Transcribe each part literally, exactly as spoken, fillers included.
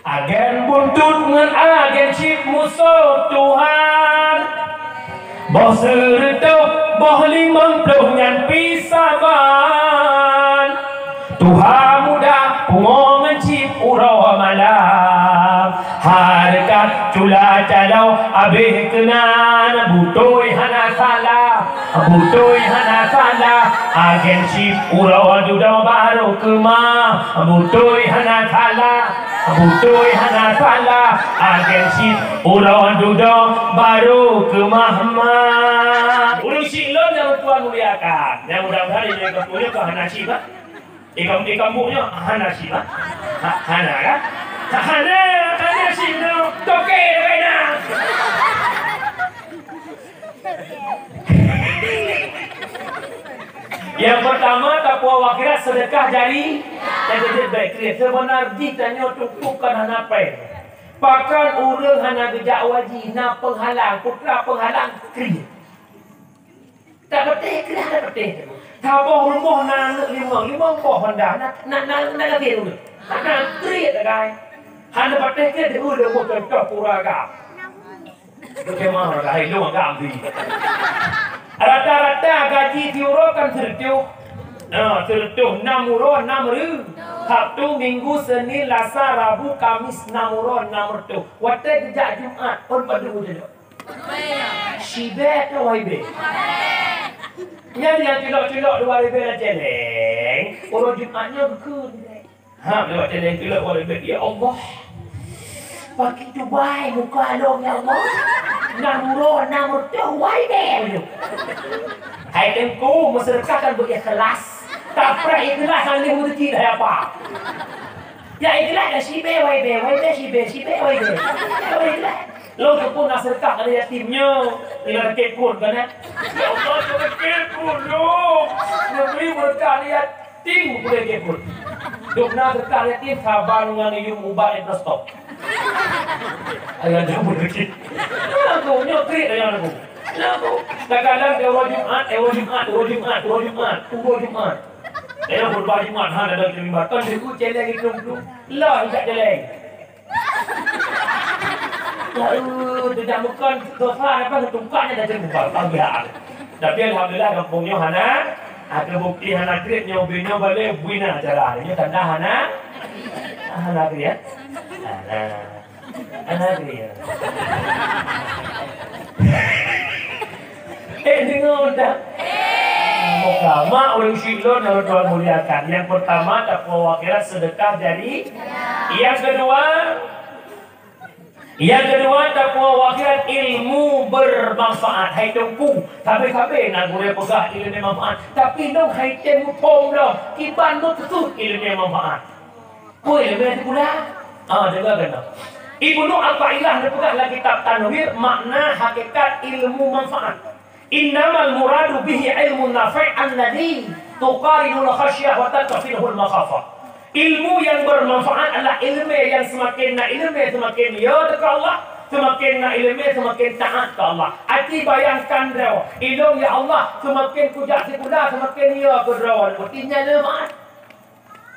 Agen buntut ngon agen cit musoh Tuhan. Boh sireutôh, boh limong ploh nyan pih saban. Tuha muda pungo ngon cit uroe malam. Hareukat cula calo abéh keunan, beutôi hana salah. Beutôi hana salah, agen cit uroe dudoe barô keumah. Beutôi hana salah, beutôi hana salah, agen cit uroe dudoe barô keumah-mah. Ureueng syiek lôn nyang tuan muliakan, nyang mudah-mudahan di dalam kampung nyoe ka hana cit, bah. Ikam, ikam buet nyoe hana cit, bah? Ha, hana, kan? Ha, hana, hana cit, no. Toke, toke, na. Nyang peurtama, takwa u akhirat, seudeukah jari. Nyang keudua, baik kriet. Seubeuna jih tanyoe tumpuk kon hana péng. Pakon ureueng hana geujak u haji, na peunghalang, peue peunghalang kriet. Tapatéh keuh, tapatéh. Saboh rumoh na aneuk limong, limong boh honda, na, na, na, na gasien ureueng. Hana kriet sagai. Hana patéh keuh, ureueng boh contoh pura agam. Bagaimana dah hai lôn agam ni? Rata-rata gaji siuroe kan sireutôh. Nah, sireutôh nam uroe nam reu. Sabtu, Minggu, Senin, Lasa, Rabu, Kamis nam uroe nam reutôh. Watèe geujak Jumat, ôn padum jeuet. Sibèe atau wai bèe? Nyan nyang culok-culok dua ribèe lam cèlèng, uroe Jumat nyoe geukheun. Ha, lewat cèlèng culok dua ribèe, "Ya Allah, pakri tubai muka lôn, ya Allah. Nam uroe nam reutôh wai bèe nyoe." Hai Teungku, meuseudeukah kan beu ikhlas. Tapreh ikhlas, han lheueh meureuji dah apa. Ya ikhlas dah sibèe wai bèe, wai bèe sibèe, sibèe wai bèe. Ya ikhlas. Lôn teupeu na seudeukah keu yatim nyoe, tinggai keu pruet kan, eh? Ya Allah, keu pruet lôn. Neubri beureukat keu yatim, keu pruet. Dum na seudeukah yatim, saban ngon yum ubat Evrostop. Ayah dah beureukat. Aku nyoe kriet ayah aku. Aku kadang-kadang dia uroe Jumat, eh, uroe Jumat, uroe Jumat, uroe Jumat, uroe Jumat. Ayah khutbah Jumat, ha, datang ke mimbar. Kan dia tu cèlèng itu, tu. Lah, ijak cèlèng. Ya, eh, tidak bukan dosa, apa, ketumpaknya dah terbuka, tak biar. Tapi alhamdulillah, kampung nyoe hana, ada bukti hana kriet nyoe, ubé nyoe balek, bui na acara. Nyoe tanda hana, hana kriet. Hana, hana kriet. Eh, deungoe dah. Muka mak ureueng syiek lôn nyang Tuhan muliakan. Yang pertama, takwa akhirat, sedekah jari. Yang kedua, yang kedua, takwa akhirat, ilmu bermanfaat. Hai Teungku, sabe-sabe na gurèe peugah ileumèe manfaat. Tapi lôn hai tem muphom lom, kiban meukeusut ileumèe manfaat. Peue ileumèe sikula? Ah, deungoe keunoe. Ibnu Athaillah neupeugah lam kitab Tanwir makna hakikat ilmu manfaat. Innamal muradu bihi ilmun nafi' alladzi tuqarinul khasyah wa tadfinuhul makhafah. Ilmu yang bermanfaat adalah ileumèe yang seumaken na ileumèe seumaken yo teuka Allah, seumaken na ileumèe seumaken taat keu Allah. Aci bayangkan droe, ilôn ya Allah, seumaken kujak sikula seumaken yo keu droe. Bukti nyan manfaat.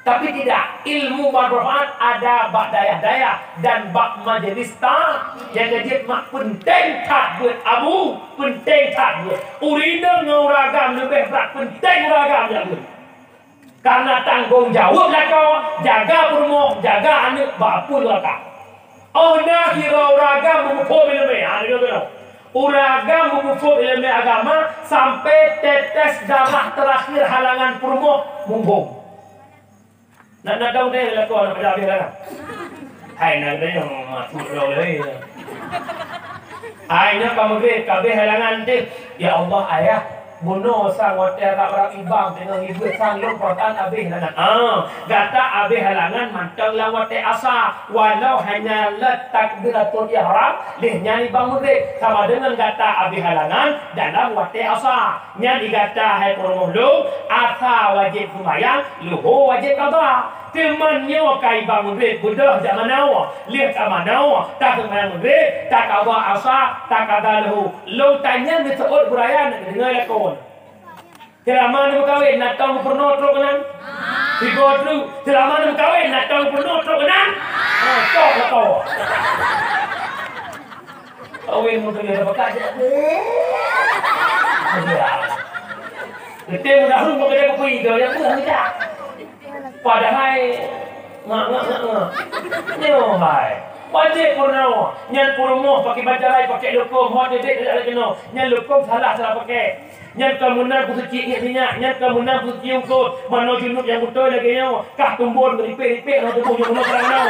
Tapi tidak, ilmu bermanfaat ada bak dayah-dayah dan bak majelis ta-, nyang jeuet mak peunteng that buet abu, peunteng that buet. Ureueng inong ngon ureueng agam leubeh brat peunteng ureueng agam jak buet. Karena tanggong jaweueb lakoe, jaga peurumoh, jaga aneuk bak apui neuraka. Oh na sidroe ureueng agam meumuphom ileumèe, ha, deungoe keunoe. Ureueng agam meumuphom ileumèe agama sampai tetes darah terakhir halangan peurumoh muphom. Nak, nak tahu deh lakoe aneuk pajan abéh halangan. Hai, nak tanyong masuk lom lé. Hai, nyoe ka meugreb, ka abéh halangan teuh. Ya Allah, Ayah, bunoe sang watèe rab-rab ibang teungoh hibuet sang lôn peurasaan abéh halangan. Ah, gata abéh halangan mantong lam watèe asa, walau hanya lheueh takbiratul ihram, lheueh nyan ibang meugreb, sama deungon gata abéh halangan dalam watèe asa. Nyan di gata hai peurumoh lôn, asa wajéb seumayang, luho wajéb kada. Teuma nyoe ka ibang meugreb, beudôh jak manoe, lheueh ka manoe, taseumayang meugreb, takada asa, takada luho. Lôn tanyong neuseuôt beuraya, neudeungoe lakoe. Seulama neumeukawen, na tông peurunoe trok keunan? Sigoe treuk. Seulama neumeukawen, na tông peurunoe trok keunan? Cok moto. Kawin meukeunong dah peugah je. Geutem meudahu meukeunong kupui tu, nyang peugah meucah. Padahai ngak, ngak, ngak, ngak. Nyoe hai. Wajéb peurunoe. Nyan peurumoh pakai bancarai, pakai lukôm, hot dedek, dedek lagèe nyoe. Nyan lukôm salah, salah pakai. Nyan ka meunan peusuci ié sinyak, nyan ka meunan peusuci ungkot. Manoe junub nyang beutôi lagèe nyoe, kah tumbon meuripék-ripék lam tuboh nyoe meunan.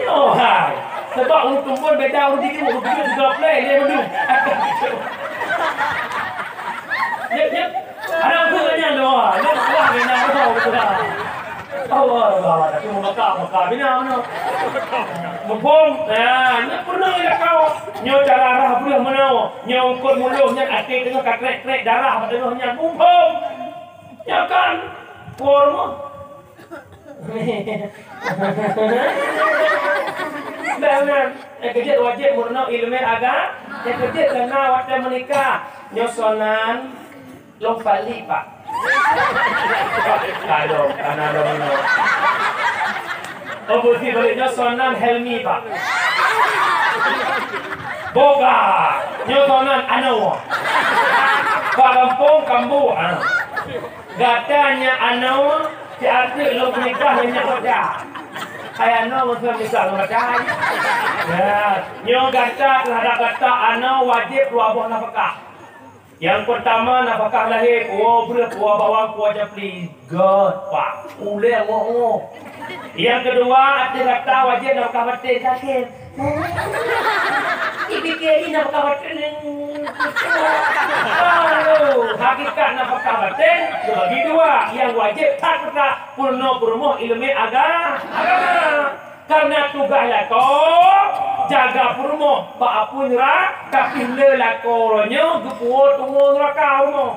Nyoe hai. Sabab ureueng tumbon beda ureueng tidur, ureueng tidur tiga plek, lhèe mandum. Nyep, nyep. Aneuk keuh nyan doa, nyan salah nyan doa. Allah, Allah, tapi meumaka, maka bina meunoe. Muphom? Nah, nyan peureunah ilakau. Nyoe cara rhah breuh meunoe. Nyoe eungkôt muloh nyan até teungoh ka krek-krek darah bak teungoh nyan. Muphom? Nyan kan? Por meuh. Nah, nah. Nyang keujeuet wajéb meurunoe ileumèe aga-, nyang keujeuet keu na watèe meunikah. Nyoe sonan. Lôn pali, Pak. Aduh, kana lôn nyoe. Oh, beusi balik nyoe sonan Helmi, Pak. Boga. Nyoe sonan Anoe. Pak gampông Kambu, ah. Gata nyak Anoe, si ateueh lôn peunikah ngon nyak Boga. Hai Anoe, meusu nikah ngon gata. Ya, nyoe gata teuhadap gata Anoe wajéb dua boh nafakah. Nyang peurtama, nafakah lahé, puwoe breueh, puwoe bawang, puwoe capli. Göt, Pak. Ulèe ngok-ngok. Nyang keudua, ateueh gata wajéb nafakah batén, sakét. Dipike jih nafakah batén. Aduh, hakikat nafakah batén teubagi dua. Nyang wajéb that gata peurunoe peurumoh ileumèe aga-, agama. Kareuna tugaih lakoe jaga peurumoh bak apui neuraka, tapi lé lakoe nyoe geupuwoe tuwoe neuraka rumoh.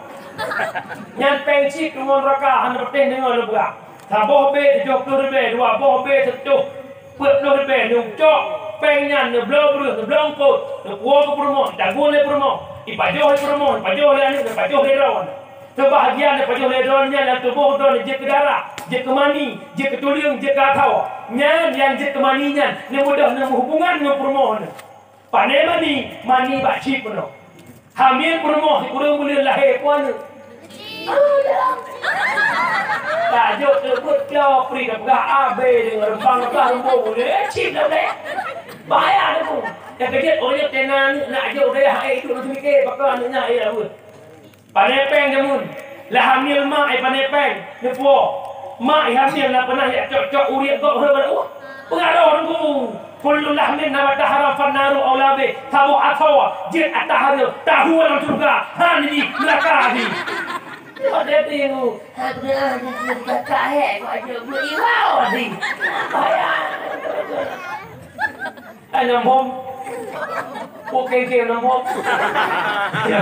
Nyan péng cit tuwoe neuraka, hana patéh deungoe lôn peugah. Saboh bèe tujoh ploh ribèe, dua boh bèe sireutoh peuet ploh ribèe, neucok péng nyan neubloe breueh, neubloe eungkôt, neupuwoe keu peurumoh, itagun lé peurumoh, ipajoh lé peurumoh, ipajoh lé aneuk, ipajoh lé droeneuh. Seubahagian neupajoh lé droeneuh nyan lam tuboh droeneuh jeuet keu darah, jeuet keu mani, jeuet keu tuleueng, jeuet keu athoe. Nyan nyang jeuet keu mani nyan neumudoh neumeuhubungan ngon peurumoh neuh. Pané mani, mani bak cit meunoe. Hamil peurumoh sikureueng buleuen lahé, peue aneuk? Tajok teubeuet klo pri tapeugah abé deungon reumbang, reumbang, reumbong, eh, cit dah ulèe. Bahaya teungku. Nyang keujeuet ureueng nyoe tena aneuk nak jok dayah, eh, iduek lam seumiké, pakon aneuk nyan, eh, dah weueh. Pané péng jameun. Lah hamil mak, eh, pané péng. Neupuwoe. Mak, eh, hamil na peunah jak cok-cok uriek gob heuet bak ueh. Peungaroh teungku. Kullu lahmin nabata haram fannaru aula bih. Saboh asoe jeuet ata hareuem, tahu lam syeuruga, han jih neuraka jih. Nyoe deh bingung. Hana jih neuraka hek, kok aja beuiwau jih. Bahaya. Hai, nam hom. Kok kengkeng nam hom. Ya.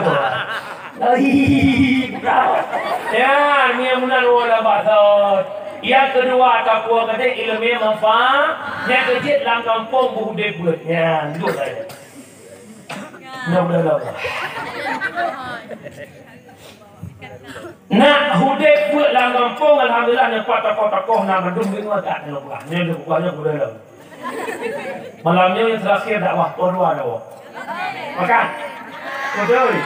Ai, bravo. Ya, ni meunan wala basot. Yang kedua, takwa geude ileumèe manfaat. Yang keujeuet lam gampông beuudép beuet. Ya, duduk saja. Mudah-mudahan. Nak udép beuet lam gampông, alhamdulillah, nyoe pat tokoh-tokoh na mandum deungoe that nyoe peugah. Nyoe di buku nyoe kuda lom. Malam nyoe nyang terakhir dakwah, pukul dua dakwah. Makan. Beutôi.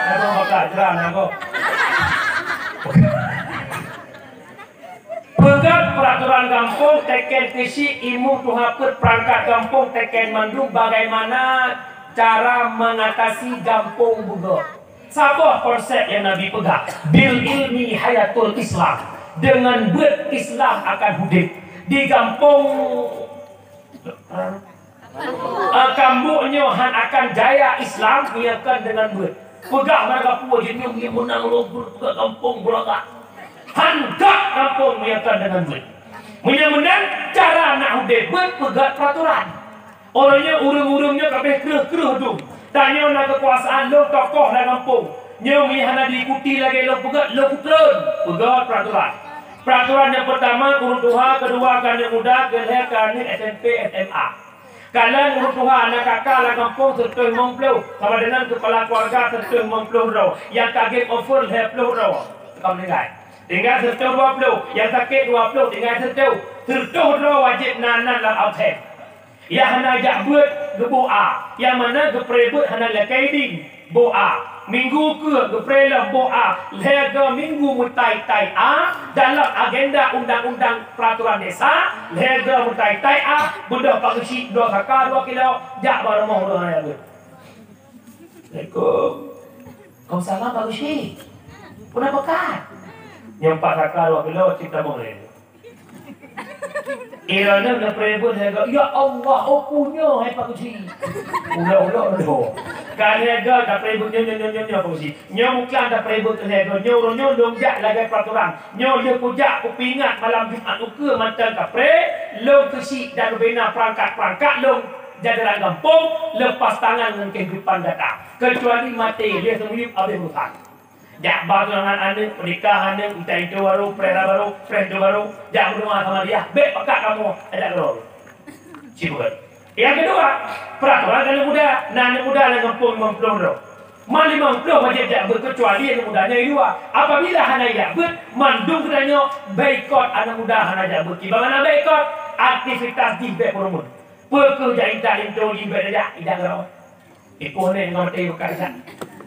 Abang bakal jeran aku. Peugöt peuratoran gampông, teken tisi, imeum tuha peuet, peurangkat gampông, teken mandum bagaimana cara mengatasi gampông beugöt. Saboh konsep nyang Nabi peugah, "Bil ilmi hayatul Islam." Dengan beuet Islam akan udép. Di gampông, eh, Kambok nyoe han akan jaya Islam, meunyoe kon deungon beuet. Peugah marga peue jih nyoe, meunyoe meunang lôn peugah gampông beulagak. Han gak gampông meunyoe kon deungon beuet. Meunyoe meunan, cara nak udép beuet peugah peuratoran. Uroe nyoe ureuëng-ureuëng nyoe ka abéh kreueh-kreueh dum. Tanyoe na keukuasaan lôn tokoh lam gampông. Nyoe meunyoe hana diikuti lagée lôn peugah, lôn kukreun. Peugah peuratoran. Peuratoran nyang peurtama keu ureuëng tuha, keudua keu aneuk muda, keulhée keu aneuk S M P, S M A. Kalon ureuëng tuha na K K lam gampông seureutôh limong ploh, sama deungon keupala keuluwarga seureutôh limong ploh droe, nyang ka game over lhée ploh droe ka meuninggai. Tinggai seureutôh dua ploh, nyang sakét dua ploh, tinggai seureutôh. Sireutoh droe wajéb na nan lam absen. Nyang hana jak beuet geuboh a, nyang mana geupreh beuet hana lakée idin, boh a. Minggu keue geupreh lom boh a, lhée goe minggu meutai-tai a, dalam agenda undang-undang peraturan desa, lhée goe meutai-tai a, beudôh Pak Geuchik dua saka dua kilo, jak bak rumoh ureuëng hana jak beuet. Assalamualaikum. Waalaikumsalam, Pak Geuchik. Peue na peukat? Nyang pat saka dua kilo cit tabong lé. Iroh nyoe na peuribut lé gob, "Ya Allah, oh punyo hai Pak Geuchik." Ulok-ulok lé. Kan lé gob na peuribut nyoe, nyoe, nyoe, nyoe, nyoe, Pak Geuchik. Nyoe muklan na peuribut lé gob, nyoe uroe nyoe lôn jak lagée peuraturan. Nyoe lheueh kujak kupeuingat malam Jumat ukeue mantong kapreh, lôn keuchik dan rubena peurangkat-peurangkat lôn jajaran gampông, leupah tangan ngon kehidupan gata. Keucuali maté, lheueh seumiyueb habéh urusan. Jak ba tunangan aneuk, peunikah aneuk, intat intu barô, preh na barô, preh intu barô, jak meudoa sama dia, bék pakat kamoe, ajak keudroe. Cit beugét. Nyang keudua, peuratoran aneuk muda, na aneuk muda lam gampông limong ploh droe. Ma limong ploh wajéb jak beuet keucuali aneuk muda nyan i luwa. Apabila hana jak beuet, mandum geutanyoe boikot aneuk muda hana jak beuet. Kiban makna boikot, aktivitas jih bék peurumoh. Peue keuh jak intat intu jih bék jak, idang keudroe. Ipoh neh ngon teuh bukai that.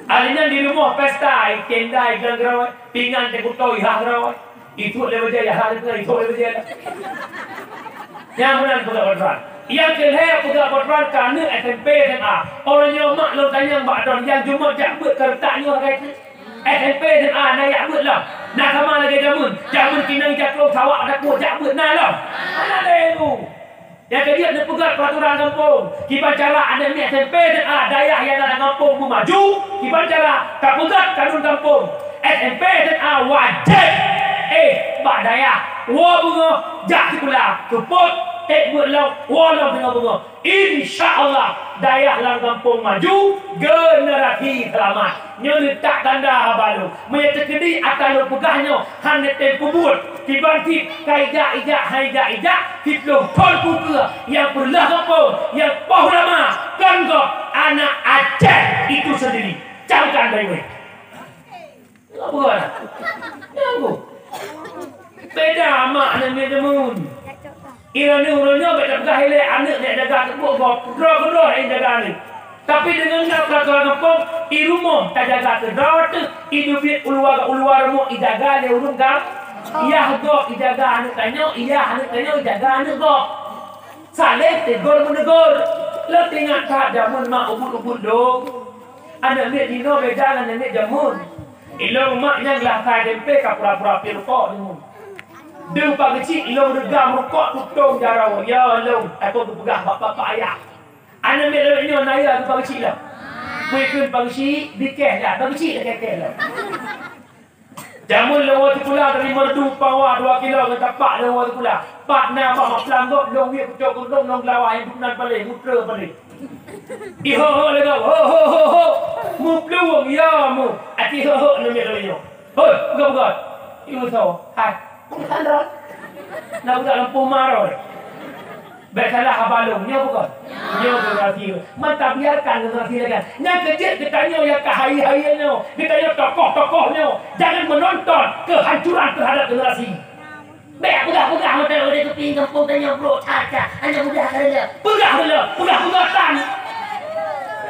Ari nyan di rumoh pesta, itenda idang keudroe, pingan teukuto ihah keudroe. Ituek lé bajée, ihah lé pingan, ituek lé bajée. Nyang meunan peugah peuraturan. Nyang keu lhée peugah peuraturan keu aneuk S M P S M A. Uroe nyoe mak lôn tanyong bak droe nyang jumôt jak beuet keu reutak nyoe sagai teuk. S M P S M A na jak beuet lom. Na sama lagée jameun. Jameun keunoe jak lom sawak takot jak beuet na lom. Hana lé ilmu. Nyang keujeuet neupeugah peuraturan gampông. Kiban cara aneuk miet S M P S M A dayah nyang na lam gampông meumaju, kiban cara tapeugah kanun gampông. S M P S M A wajéb éh bak dayah. Woe beungoh jak sikula, seupôt, ék beuet lom, woe lom singoh beungoh. Insya Allah, dayah lam gampông maju, generasi seulamat. Nyoe neutak tanda haba lôn. Meunyoe teukeudi ata lôn peugah nyoe hana tem peubuet, kiban cit ka ijak-ijak, han ijak-ijak, siplôh thon ukeue nyang peureuloh gampông, nyang poh ulama, kon gob aneuk Aceh itu sendiri. Camkan baik-baik. Apa kau nak? Nyang ku. Beda mak aneuk miet jameun. Iroh nyoe, uroe nyoe bék tapeugah ilée aneuk nyang jaga teupok gob, droe keudroe nyang jaga aneuk. Tapi deungon na peuratoran gampông, i rumoh tajaga keudroe teuh, i teubiet u luwa, u luwa rumoh ijaga lé ureuëng gam. Yah gob ijaga aneuk tanyoe, yah aneuk tanyoe ijaga aneuk gob. Saléng teugor meuneugur. Lôn teuingat that jameun mak ubit-ubit lôn. Aneuk miet jinoe beda ngon aneuk miet jameun. Ilôn mak nyang glah sa tempe ka pura-pura piep rukok jameun. Deuh Pak Geuchik ilôn reugam rukok tutong jaroe. Ya lôn, takot geupeugah bak bapak ayah. Aneuk miet lôn nyoe na ya keu Pak Geuchik lom. Peue kheun Pak Geuchik, bikeh dah, Pak Geuchik dah keh-keh lom. Jameun lôn woe sikula dari Meureudu Pawa dua kilo ngon tapak lôn woe sikula. Pat na bah maplang gob lôn wiet pucok keudong lôn geulawa nyang dum nan paleng, mutre paleng. Iho-ho lé gob, ho ho ho ho. Muplueng ya mu. Ati ho ho namiet lôn nyoe. Hoi, peugah-peugah. Ieu soe? Hai. Bukan ron. Nak budak lampu maroi. Bék salah haba lôn, nyoe bukon? Nyoe generasi. Man tabiarkan generasi lagée nyan. Nyang keujeuet geutanyoe nyang ka hai-hai nyoe, geutanyoe tokoh-tokoh nyoe, jangan menonton kehancuran terhadap generasi. Bék peugah-peugah meuteuk udeb keupieng gampông tanyoe brok that-that. Hana mudah ka lé. Peugah lé, peugah-peugah tan.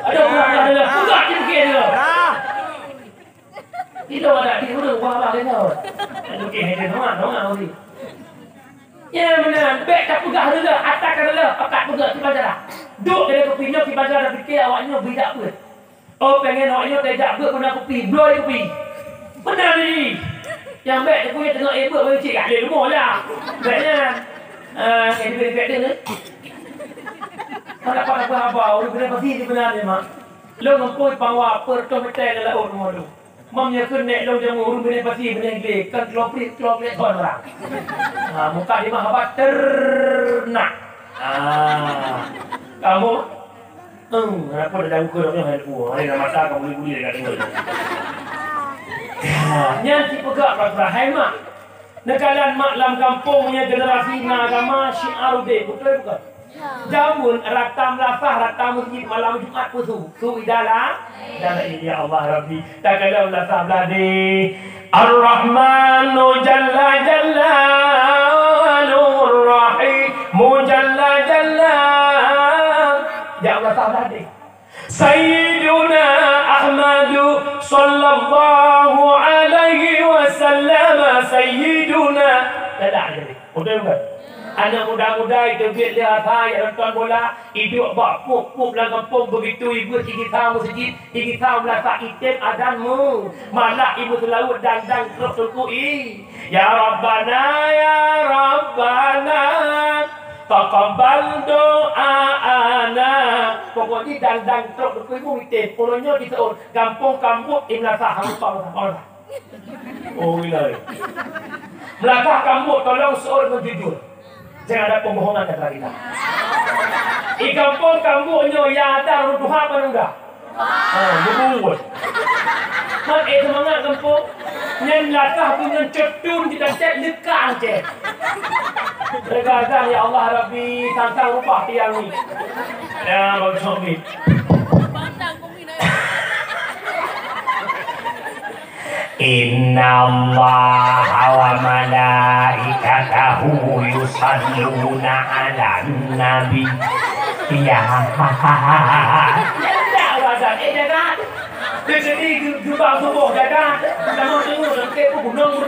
Aduh, peugah-peugah lé, peugah cit bukét lé. Ilôn adak di ureuëng wah-wah lé nyoe. Lukeh hidéh nonga, nonga uri. Ya meunan, bék tapeugah reuloh, ata ka reuloh, pakat peugah kiban cara. Duek keunoe kupi nyoe kiban cara pike awak nyoe bri jak beuet. Oh, pengen awak nyoe tajak beuet guna kupi, bloe kupi. Meunan ni. Nyang bék tapeugah teungoh éh beuet bagi cik, ya lé leumo lah. Bék nyan. Ah, eh, bék, bék, bék, bék. Pada, pada, pada, pada, ureuëng kena pasti di benar ni, Mak. Lôn ngempôi pawa per toh meter dalam laut, Mak. Mam nyoe keuneuk lôn jameun ureuëng binéh pasi binéh glé, kan kloprit kloprit thon orang. Ha, muka di mah habat ternak. Ah. Kamu? Hmm, kenapa dah jauh ke nyoe hai ku? Hai dah mata kamu guli dekat tengok. Ya, nyan si peugah peraturan hai mak. Neukalon mak lam kampung nyan generasi na agama syiar udeb, beutôi bukan? Jameun rata meulasah, rata meuseujid malam Jumat peusu. Su idala, idala ya Allah Rabbi. Takalon meulasah blah deh. Ar-Rahmanu jalla jalaluhu. Sayyiduna Ahmadu sallallahu alaihi wasallam, Sayyiduna. Dadah jadi. Betul bukan? Aneuk muda-muda itu biet lé asa jak nonton bola, iduek bak pup-pup lam gampông, begitu ibeuet igisa meuseujid, igisa meulasah item azan mu. Malah ibu seulaweuet dang-dang trok teungku i. Ya Rabbana, ya Rabbana, taqabbal do'aana. Pokok jih dang-dang trok teungku ibu item. Uroe nyoe diseuôt gampông Kambot, i meulasah, hana lupa meulasah. Oh, gila. Meulasah Kambot, tolong seuôt ngon jujur. Jangan ada pembohongan antara kita. I gampông Kambot nyoe ya ada ureueng tuha apa enggak? Ha, betul. Mat, eh, semangat gampông. Nyan lakah tu ngon cetun kita cek lekang cek. Lega azan, ya Allah Rabbi, tantang rubah tiang ni. Ya, bagus, Mat. Innallaha wa malaikatahu yusalluna 'alan nabi. Ya. Jaga, Ustaz. Eh, jaga. Dia jadi geubang tuboh, jaga. Jangan tengok, nanti aku gunung.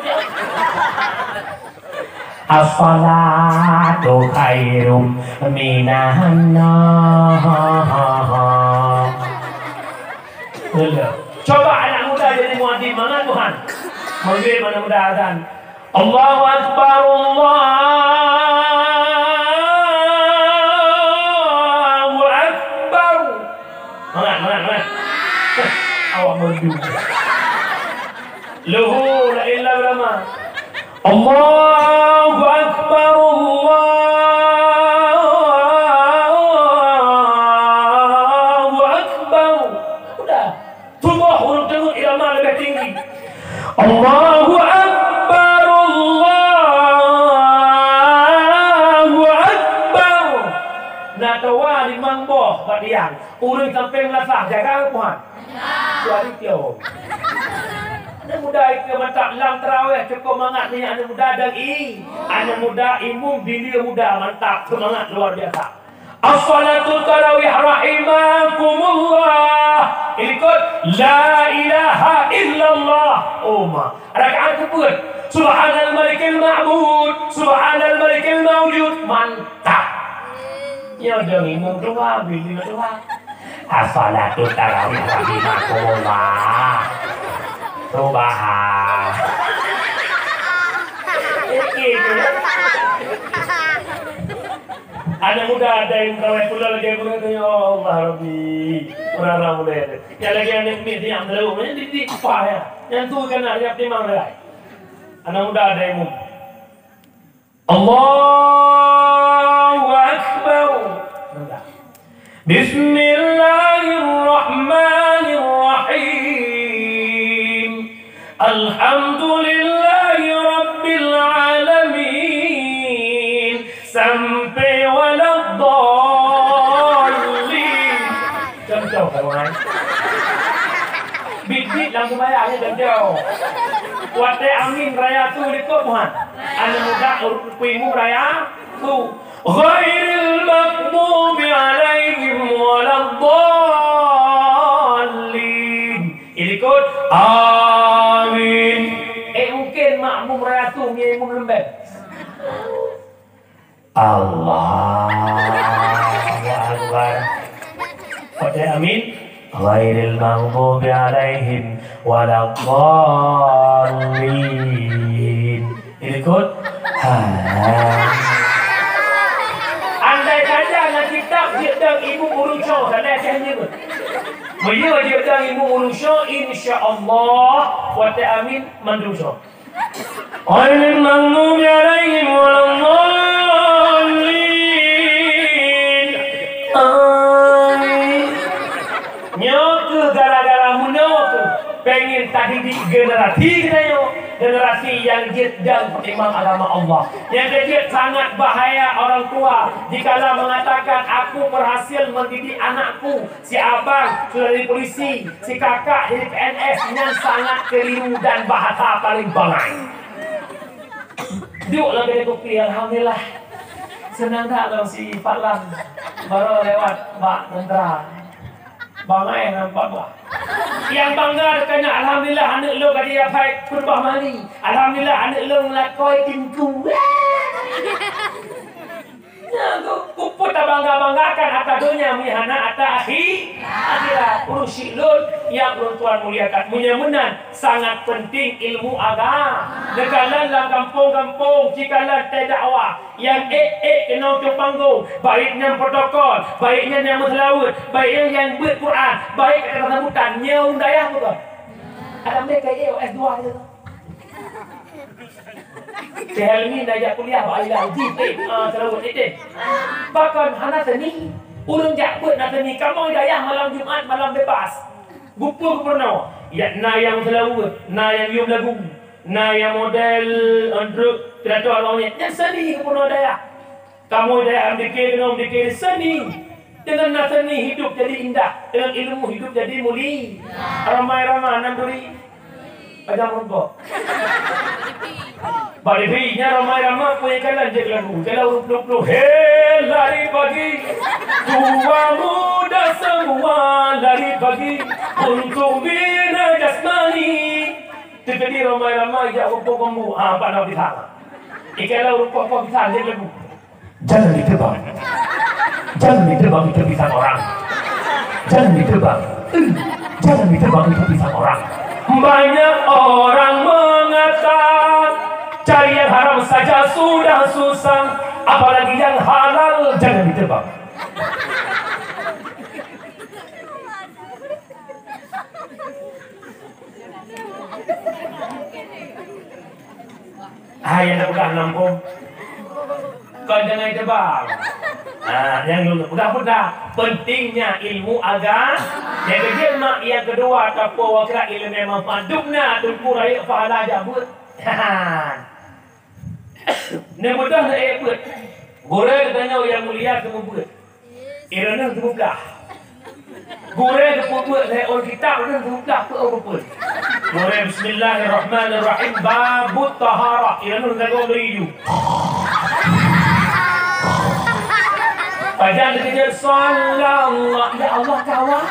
As-salatu khairum minan naum. Coba anak muda jadi muadhin, mangat Tuhan. Manggil anak muda azan. Allahu Akbar, Allahu Akbar. Mangat, mangat, mangat. Awak merdu. Luhur, la ilaha illallah. Allahu Akbar, Allahu Akbar. Udah. Tuboh ureueng teungeut irama leubeh tinggi. Allahu Akbar, Allahu Akbar. Na toa limong boh bak tiang. Ureueng sampéng meulasah, jaga Tuhan. Tuhan itu. Aneuk muda itu mantap lam tarawih, cukup mangat nyan aneuk muda dan i. Aneuk muda imum bila muda mantap, semangat luar biasa. As-salatu tarawih rahimakumullah. Ikut la ilaha illallah. Oh, ma. Rakaat keupeuet. Subhanal malikil ma'bud. Subhanal malikil maujud. Mantap. Ya, jangan imum doa, bila doa. As-salatu tarawih rahimakumullah. Subhan. Oke, tu. Aneuk muda ada yang terawih pula lagi, aku kata, "Ya Allah, Rabbi." Orang-orang muda itu. Yang lagi aneuk mit dia yang terlalu, yang di, di, apa ya? Yang tu kan ada yang timang dah. Aneuk muda ada yang mu. Allahu Akbar. Bismillahirrahmanirrahim. Alhamdulillahi Rabbil Alamin. Sampai waladdallin. Contoh, kawan. Bit-bit lam sembahyang ni contoh. Watèe amin raya tu likot, Tuhan. Aneuk muda urut puimu raya tu. Ghairil maghdubi alaihim waladdallin. Ilikot, amin. Eh, mungkin makmum raya tu ngieng imum leumbeng. Allahu Akbar. Pakai amin. Ghairil maghdubi alaihim waladdallin. Ilikot. Ha. Andai saja na kitab jeuet dang imum ureueng syoe, salah cah nyoe. Meunyoe jeuet dang imum ureueng syoe, insya Allah, watèe amin mandum syoe. Ghairil maghdubi alaihim waladdallin. Amin. Nyoe keuh gara-gara meunoe keuh pengen tadidik generasi geutanyoe, generasi nyang jeuet dan peutimang agama Allah. Nyang keujeuet sangat bahaya orang tua jikalau mengatakan, "Aku berhasil mendidik anakku." Si abang sudah jadi polisi, si kakak jadi P N S, nyan sangat keliru dan bahasa paling bangai. Duek lam kedai kopi, alhamdulillah. Seunang that lôn si Pak Lam baroe lewat bak teuntara. Bangai nampak bah. Nyang bangga teuka nyan, alhamdulillah, aneuk lôn ka jiyue phai peurubah mari. Alhamdulillah, aneuk lôn lakoi teungku. Nyan keuh, keupeue tabangga-banggakan ata donya, meuhana ata akhi-, akhirat. Ureueng syiek lôn nyang ulôn tuan muliakan, meunyoe meunan sangat penting ilmu agama. Neukalon lam gampông-gampông, cikalan teuh dakwah. Nyang ék-ék keunong cong panggong, baik nyan protokol, baik nyan nyang meuseulaweuet, baik nyan nyang beuet Quran, baik kata sambutan, nyoe dayah bukan? Ada mereka S dua gitu. Syekh Helmi na jak kuliah bak Alia Uji, eh, ah, seulaweuet, eh, eh. Bahkan hana seuni, ureueng jak beuet na seuni. Kamoe dayah malam Jumat, malam bebas. Geupeue geupeureunoe, ya, na nyang seulaweuet, na nyang yuem lagu, na nyang model, eh, trok, pidato awak nyan. Nyan seuni geupeureunoe dayah. Kamoe dayah meudiké keunoe meudiké seuni. Deungon na seuni hidup jadi indah, deungon ilmu hidup jadi muli. Ramai-ramai nan duri. Padang rumpok. Bak TV nya ramai-ramai punya jalan je lagu. Jalan urut pluh-pluh. Hei, lari pagi. Tua muda semua lari pagi untuk bina jasmani. Teukeudi ramai-ramai jak rumpok bambu. Ha, pak nak pisang. Ikan lau rumpok pisang je lagu. Jangan ditebang. Jangan ditebang itu pisang orang. Jangan ditebang. Eh, jangan ditebang itu pisang orang. Banyak orang mengata, cari yang haram saja sudah susah, apalagi yang halal jangan ditebang. Hai, nyang tapeugah lam phon. Kon jangai tebang. Ha, nyang lôn peugah-peugah. Pentingnya ilmu agama. Nyang keujeuet mak, nyang keudua, tapoh wakra ileumèe manfaat. Dum na teungku rayeuk pahala jak beuet. Neubeudôh na ék beuet. Gurèe geutanyoe nyang mulia keuneuk beuet. Ireuneuh teupeugah. Gurèe geupeubuet lé ôn kitab, ireuneuh teupeugah peue ôn peue. Gurèe, "Bismillahirrahmanirrahim, babut taharah." Ireuneuh lagoe laju. Pajan dikeujeuet, "Sallallahu, ya Allah, kawan."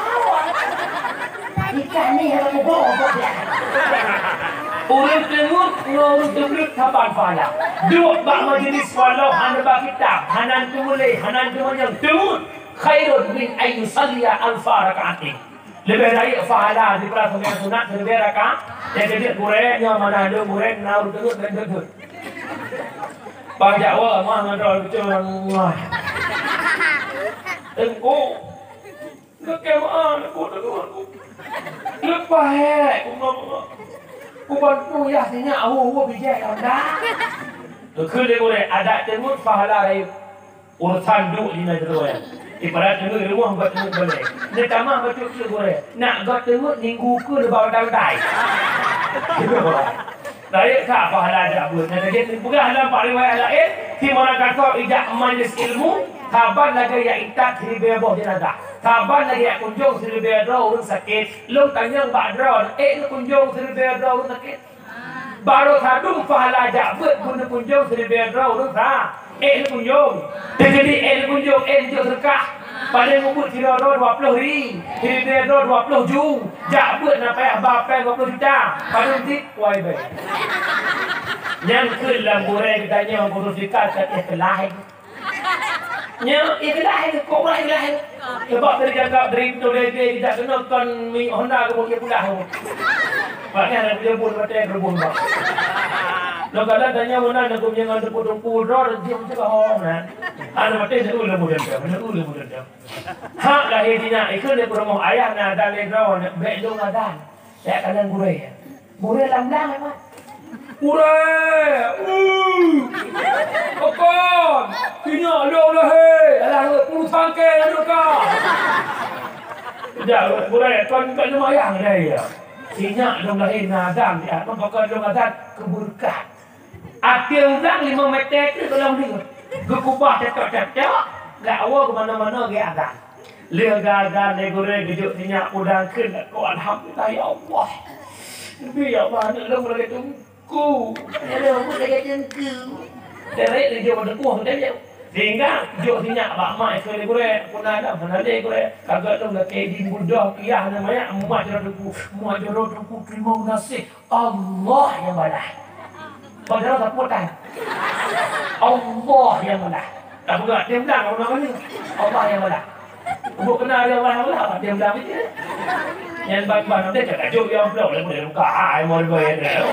Ikan ni hana kuboh, boh dia. Ureueng teungeut ngon ureueng teubleuet saban pahala. Duek bak majlis walau hana ba kitab, hana teumuléh, hana teumanyong, teungeut khairun min an yusalliya alfa rakaatin. Leubeh rayeuk pahala daripada seumayang sunat sireubèe rakaat. Nyang keujeuet gurèe, nyoe mana lôn gurèe na ureueng teungeut ngon teungeut. Pajak wa mah ngon droe lucu mah. Teungku. Geukheun, "Ah, neukheun, neukheun." Leupah hèk, ku ngon, ku ban puyah sinyak, hu-hu bijèh ronda. Geukheun lé gurèe, adak teungeut pahala rayeuk. Urosan duek di nanggroe nyan. Ibarat teungeut rumoh bak teungeut balèe. Neutamah bacut keu gurèe. Nak göt teungeut minggu keu leubah undai-undai. Rayeuk ka pahala jak beuet. Nyang lagèe teupeugah lam bak riwayat laén, si Monan Kasab ijak majlis ilmu, saban lagèe jak intat siribèe boh jeunazah. Saban lagèe jak kunjông siribèe droe ureueng sakét. Lôn tanyong bak droe, ék neukunjông siribèe droe ureueng sakét? Barô sadum pahala jak beuet beu neukunjông siribèe droe ureueng sa-, ék neukunjông. Teukeudi ék neukunjông, ék neujok seudeukah. Padahai mubuet sidroe-droe dua ploh ri, siribèe droe dua ploh ju. Jak beuet na payah ba pèng dua ploh juta. Padum cit, wai bèe. Nyan keuh lam gurèe geutanyoe guru sika ka teuh teulahé. Nyan ikhlas, kok ulah ikhlas. Sebab dari jaga dari tu dari dia tidak kena kon minyak Honda ke buat dia pulang. Maknanya nak dia pun mati berebun bang. Lo kadang tanya mana nak gum jangan tepuk-tepuk dah dia macam oh nah. Ana mati satu lembu dendam, satu lembu dendam. Hak lahé jinak, ikeu lé peurumoh ayah na adan lé droe, bèk lôn adan. Bèk kadang gurèe. Gurèe lam blang, Mat. Gurèe! Uh! Pakon! Sinyak lôn lahé! Alah, puluh sangkè lôn ka! Jak, gurèe, kon, kon leumayang dai, ya. Sinyak lôn lahé na adan, ya. Kon pakon lôn adan, keubeureukat. Até udang limong meter tu tolong dia. Geukubah cocok-cocok, gak awoe ke mana-mana gaya adan. Lheueh gaya adan lé gurèe geujok sinyak udang kheun, "Alhamdulillah, ya Allah. Nabi, ya Allah, aneuk lôn lagèe teungku." Ya Allah, lagèe teungku. Derek lé jok deungoh tadi. Sehingga jok sinyak bak mak ikeu lé gurée, puna dah, mana lé gurée. Ka geuh lôn lakée di mudoh piyah na manyak, mumat jaroe teungku, mumat jaroe teungku, teurimong gaséh. Allah nyang balah. Padahai sapeue tan. Allah nyang balah. Tak peugah, diam blang, orang mana? Allah nyang balah. Buet keunan lé Allah nyang balah, diam blang itu. Nyan ban-ban, dia cakap, "Jom, ya, amplop, dia boleh buka." Hai, mau dibayar dia.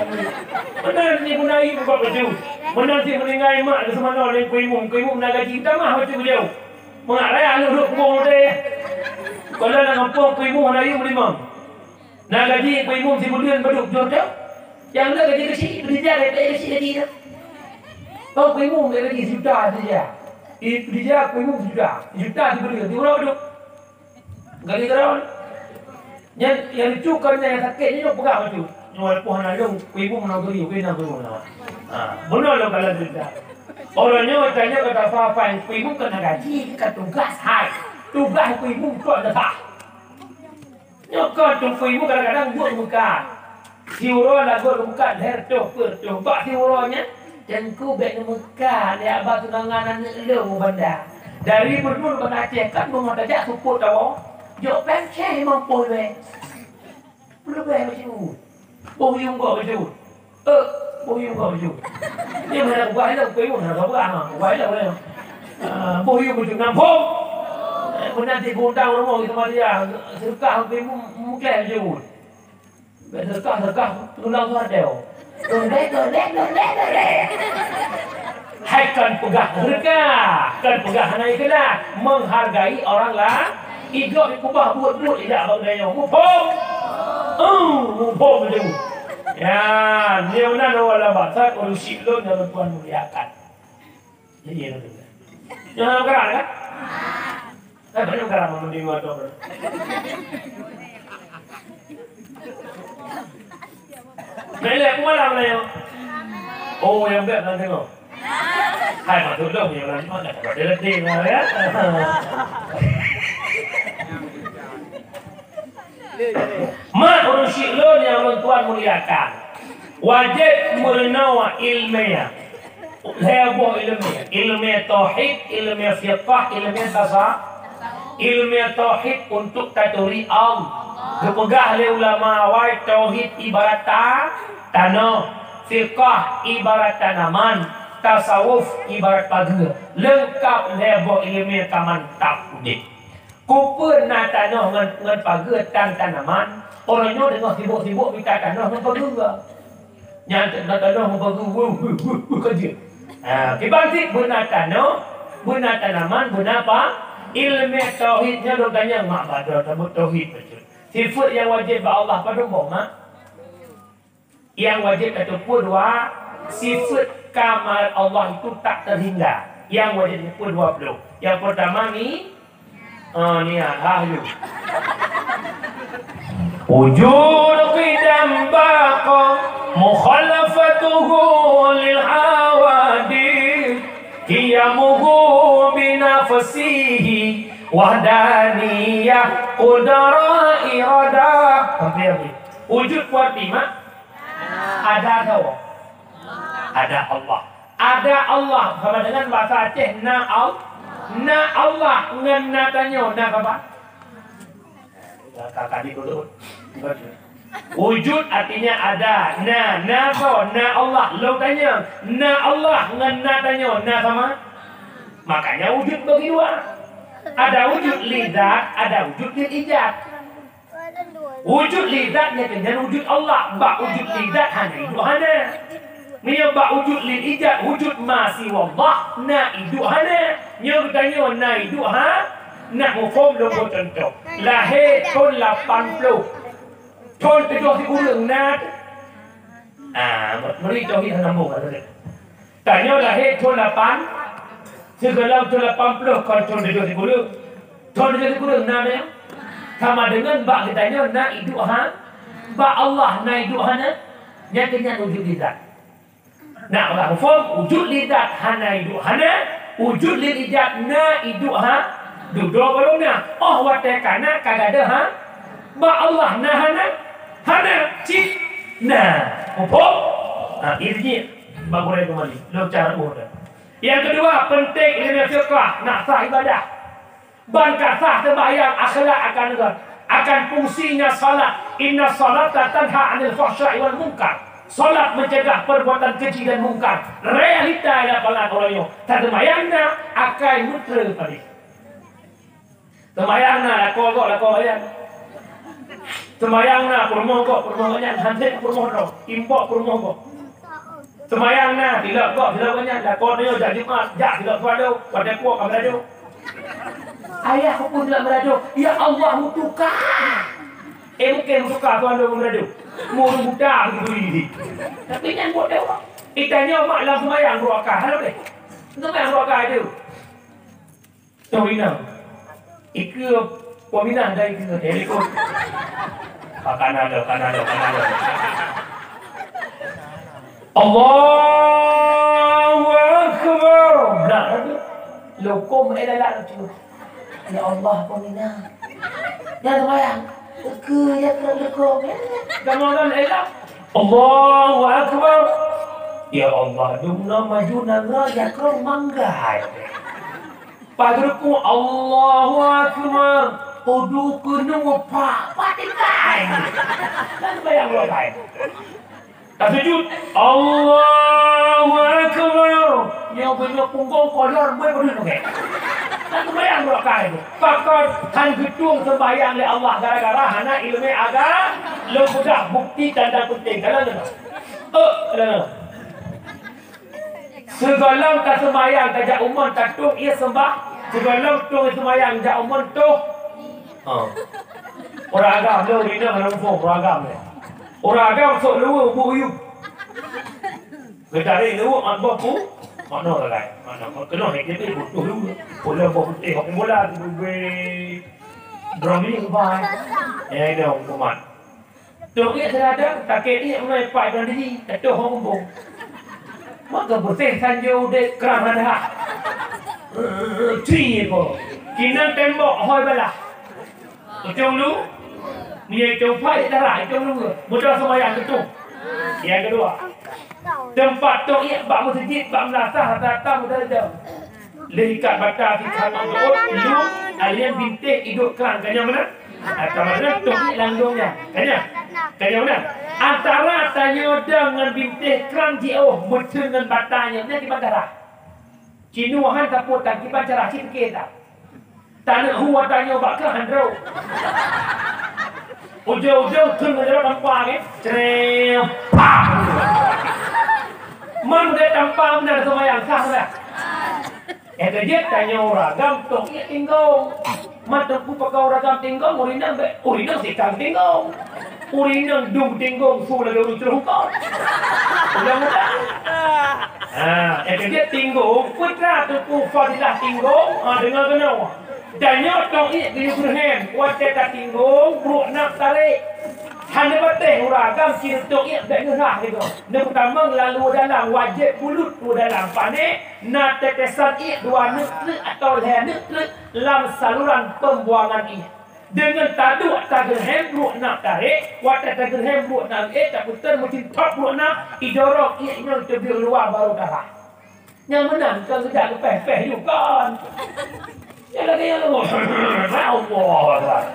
Benar ni, guna ibu buka baju. Benar si meninggai mak, dia semana, dia kuimum, kuimum na gaji, tamah baju beliau. Mengarai alu duk kubur dia. Kalau nak ngempung kuimum, na ibu lima. Na gaji kuimum si buleuen baduk jur teuh. Nyang na gaji keuchik, peudija gaji keuchik gaji nyan. Oh, kuimum gaji sejuta peudija. I peudija kuimum sejuta. Sejuta si buleuen, di uroe baduk. Gaji keurawan. Nyan, nyang lucu kon nyang sakét nyoe peugah bacut. Nyoe walaupun hana lôn, kuimum na guri, kuimum na guri. Ha, beuna lôn kala sejuta. Orang nyoe tanya kata apa-apa, kuimum kena gaji, kan tugas hai. Tugas kuimum tu ada sah. Nyoe kon teungku ibu kadang-kadang buet meukat. Siuroe lagot meukat lhèe reutôh peuet reutôh. Bak siuroe nyan, teungku bèk neumeukat lé aba tunangan aneuk lôn u Banda. Dari Beureunuen Banda Aceh kan beungoh tajak seupôt tawoe. Jok péng ceh limong ploh ribèe. Peuleubèh bacut. Boh yuem gok bacut. Eh, boh yuem gok bacut. Dia mana kubai lom, kubai lom, kubai lom, kubai lom, kubai lom. Ah, boh yuem bacut nam phom. Eh, meunan si gudang rumoh itu mah dia, sedekah kubai mu-, mutleh bacut. Sedekah, sedekah tulang wadau. Dodek, dodek, dodek, dodek. Hai kon peugah sedekah, kon peugah hana ikhlas, menghargai orang lain. Idok dikeubah buet-buet ijak bak geutanyoe. Muphom? Eh, muphom beutôi. Ya, nyoe nan awak lam batat ureueng syik lôn nyang lôn tuan muliakan. Jadi, ya, betul. Jangan gerak, kan? Eh, banyak gerak mau mending atau apa? Melek, aku malam lah, ya. Oh, yang bek nanti kau. Hai, mak tolong ya, orang ni mak dah tak ada letih lah, ya. Mak ureueng syik lôn nyang lôn tuan muliakan, wajéb meurunoe ileumèe. Lhèe boh ileumèe, ileumèe tauhid, ileumèe fiqah, ileumèe tasa-, ileumèe tauhid untuk taturi Allah. Geupeugah lé ulama awai, tauhid ibarat ta-, tanoh, fiqah ibarat tanaman, tasawuf ibarat pageue. Leungkap lhèe boh ileumèe ka mantap udép. Keupeue na tanoh ngon, ngon pageue tan tanaman? Uroe nyoe teungoh sibok-sibok mita tanoh ngon pageue. Nyan na tanoh ngon pageue, wuh, wuh, wuh, wuh, ka jeuet. Ha, kiban cit beuna tanoh, beuna tanaman, beuna pa-, ileumèe tauhid nyan lôn tanyong mak, padum tabeuet tauhid bacut. Sifeuet nyang wajéb bak Allah padum boh, mak? Nyang wajéb tateupeue dua, sifeuet kamalat Allah itu tak terhingga. Nyang wajéb tateupeue dua ploh. Nyang peurtama ni, ah, niat, ha, lheuh. Wujud qidam baqa mukhalafatuhu lil hawadith, qiyamuhu bi nafsihi wahdaniyah qudrah iradah. Sampai habis. Wujud kuat lima. Ada dua. Ada Allah. Ada Allah sama dengan bahasa Aceh na Al-, na Allah ngon na tanyoe na sapa? Kakak di dulu. Wujud artinya ada. Na, na soe? Na Allah. Lôn tanyong, na Allah ngon na tanyoe na sama? Makanya wujud bagi dua. Ada wujud li zat, ada wujud li ijad. Wujud li zat nyan keuh nyan wujud Allah. Bak wujud li zat hana iduek hana. Meunyoe bak wujud li ijad, wujud ma siwa Allah, na iduek hana. Nyoe geutanyoe na iduek ha-, na muphom lôn bri contoh. Lahé thon lapan ploh. Thon tujoh sikureueng na. Ah, meuri tauhid hana sambong. Tanyoe lahé thon lapan, sigohlom thon lapan ploh kon thon tujoh sikureueng. Thon tujoh sikureueng na nyan. Sama dengan bak geutanyoe na iduek ha-, bak Allah na iduek hana, nyan keuh nyan wujud li zat. Na, ulah muphom, wujud li zat hana iduek hana, wujud li ijad na iduek ha-, dudoe baru na. Oh watèe ka na ka gadôh ha-, bak Allah na hana, hana, cit na. Muphom? Ha, irji bak gurèe keumbali. Lôn cara udah. Nyang keudua, penting ileumèe fiqah, nak sah ibadah. Ban ka sah seumayang, akhlak akan, akan fungsinya salat. Inna salata tanha 'anil fahsya'i wal munkar. Salat mencegah perbuatan keji dan mungkar. Realita nyang lapangan uroe nyoe. Taseumayang na, akai meutre padé. Seumayang na, lakoe gob, lakoe bayan. Seumayang na, peurumoh gob, peurumoh nyan, handék peurumoh droe, imbok peurumoh gob. Seumayang na, silop gob, silop nyan, lakoe nyoe jak Jumat, jak silop Suado, watèe puôh ka meuradoh. Ayah peue silop meuradoh? Ya Allah, meutuka. Eh, bukon meutuka Suado ngon meuradoh. Muruh buta beutôi. Tapi nyan buet dewa. Itanyoe mak lam seumayang dua rakaat, hana deh. Seumayang dua rakaat tu. Toh inong. Ikeue peminah dan ikeue telepon. Pakana lo, kana lo, kana lo. Allahu Akbar. Nah, lukon eh lalak tu. Ya Allah, peminah. Dah sembahyang. Ikeue ya kena lukon. Kamu kan elak. Allahu Akbar. Ya Allah, dumna maju nangra ya keu manggai. Pageureuku, Allahu Akbar. Udu keuneuk pak, pak tinggai. Kan bayang lo kai. Tasujud, Allahu Akbar. Nyoe beunyoe punggong kolor beuet beudeuh nyoe. Kan bayang lo kai. Pakon han geutueng seumbahyang lé Allah gara-gara hana ileumèe agama. Lôn peugah bukti tanda penting. Kalon nyoe. Eh, kalon nyoe. Sigohlom taseumayang tajak umon tatueng ié seumbah, sigohlom tueng seumayang jak umon toh. Ha. Ureueng agam lé ureueng inong hana muphom ureueng agam lé. Ureueng agam sok luweue bu uyueb. Geutarek luweue mat boh pu, mat noe ragai. Mat noe keunoe hek jadi butuh luweue. Pulang boh putéh hok bola tu bubé. Dromi bai. Ya ida umat. Dong ié teuladang, takét ié mulai pai dan diri, tatoh hong umbong. Maka beuteh sanjo udép kram hana. Ci ko. Kinan tembok hôi balah. Ucong lu, ni ucong pai darah, ucong lu. Mudah sembahyang betul. Yang kedua, tempat tok ié bak masjid, bak meunasah rata-rata mudah jauh. Lé ikat bata sikat meutuôt, lôn, alian bintéh idok kran, ka nyan meunan? Ka meunan, tok ié landong nyan. Ka nyan? Ka nyan meunan? Antara tanyoe dong ngon bintéh kran jiôh, meuteun ngon bata nyoe, nyan kiban cara. Cinoe han sapeue tan kiban cara, ci pike tan. Taneuk hu ata nyoe bak keuh han droe. Ujong-ujong teun meunyoe tampa nyan, crem, pah! Man udép tampa meunan seumayang, sah meunan? Eh, keujeuet tanyoe ureueng agam tok ié tinggong. Man teungku pakon ureueng agam tinggong, ureueng inong bèk, ureueng inong sikang tinggong. Ureueng inong dum tinggong su lagèe ureueng ceureuh hukon. Ulang-ulang. Ha, eh, keujeuet tinggong, peue teuma teungku fadilah tinggong, ha, deungö keunoe. Tanyoe tok ié geuyue beureuhem, watèe tatinggong, brôk na tarek. Hana patéh ureueng agam ci tok ié bèk ngeurah gitu. Neupeutamong lam luweue dalam, wajéb bulut luweue dalam. Pane na tetesan ié dua neuk treuk atawa lhèe neuk treuk lam saluran pembuangan ié. Deungon taduek tageureuhem brôk na tarek, watèe tageureuhem brôk na ié tapeutén meucintop brôk na, idorong ié nyoe teubiet luwa baru tarah. Nyang meunan kon geujak geupéh-péh ju kon. Nyang lagèe nyan lagèe, ya Allah, Tuhan.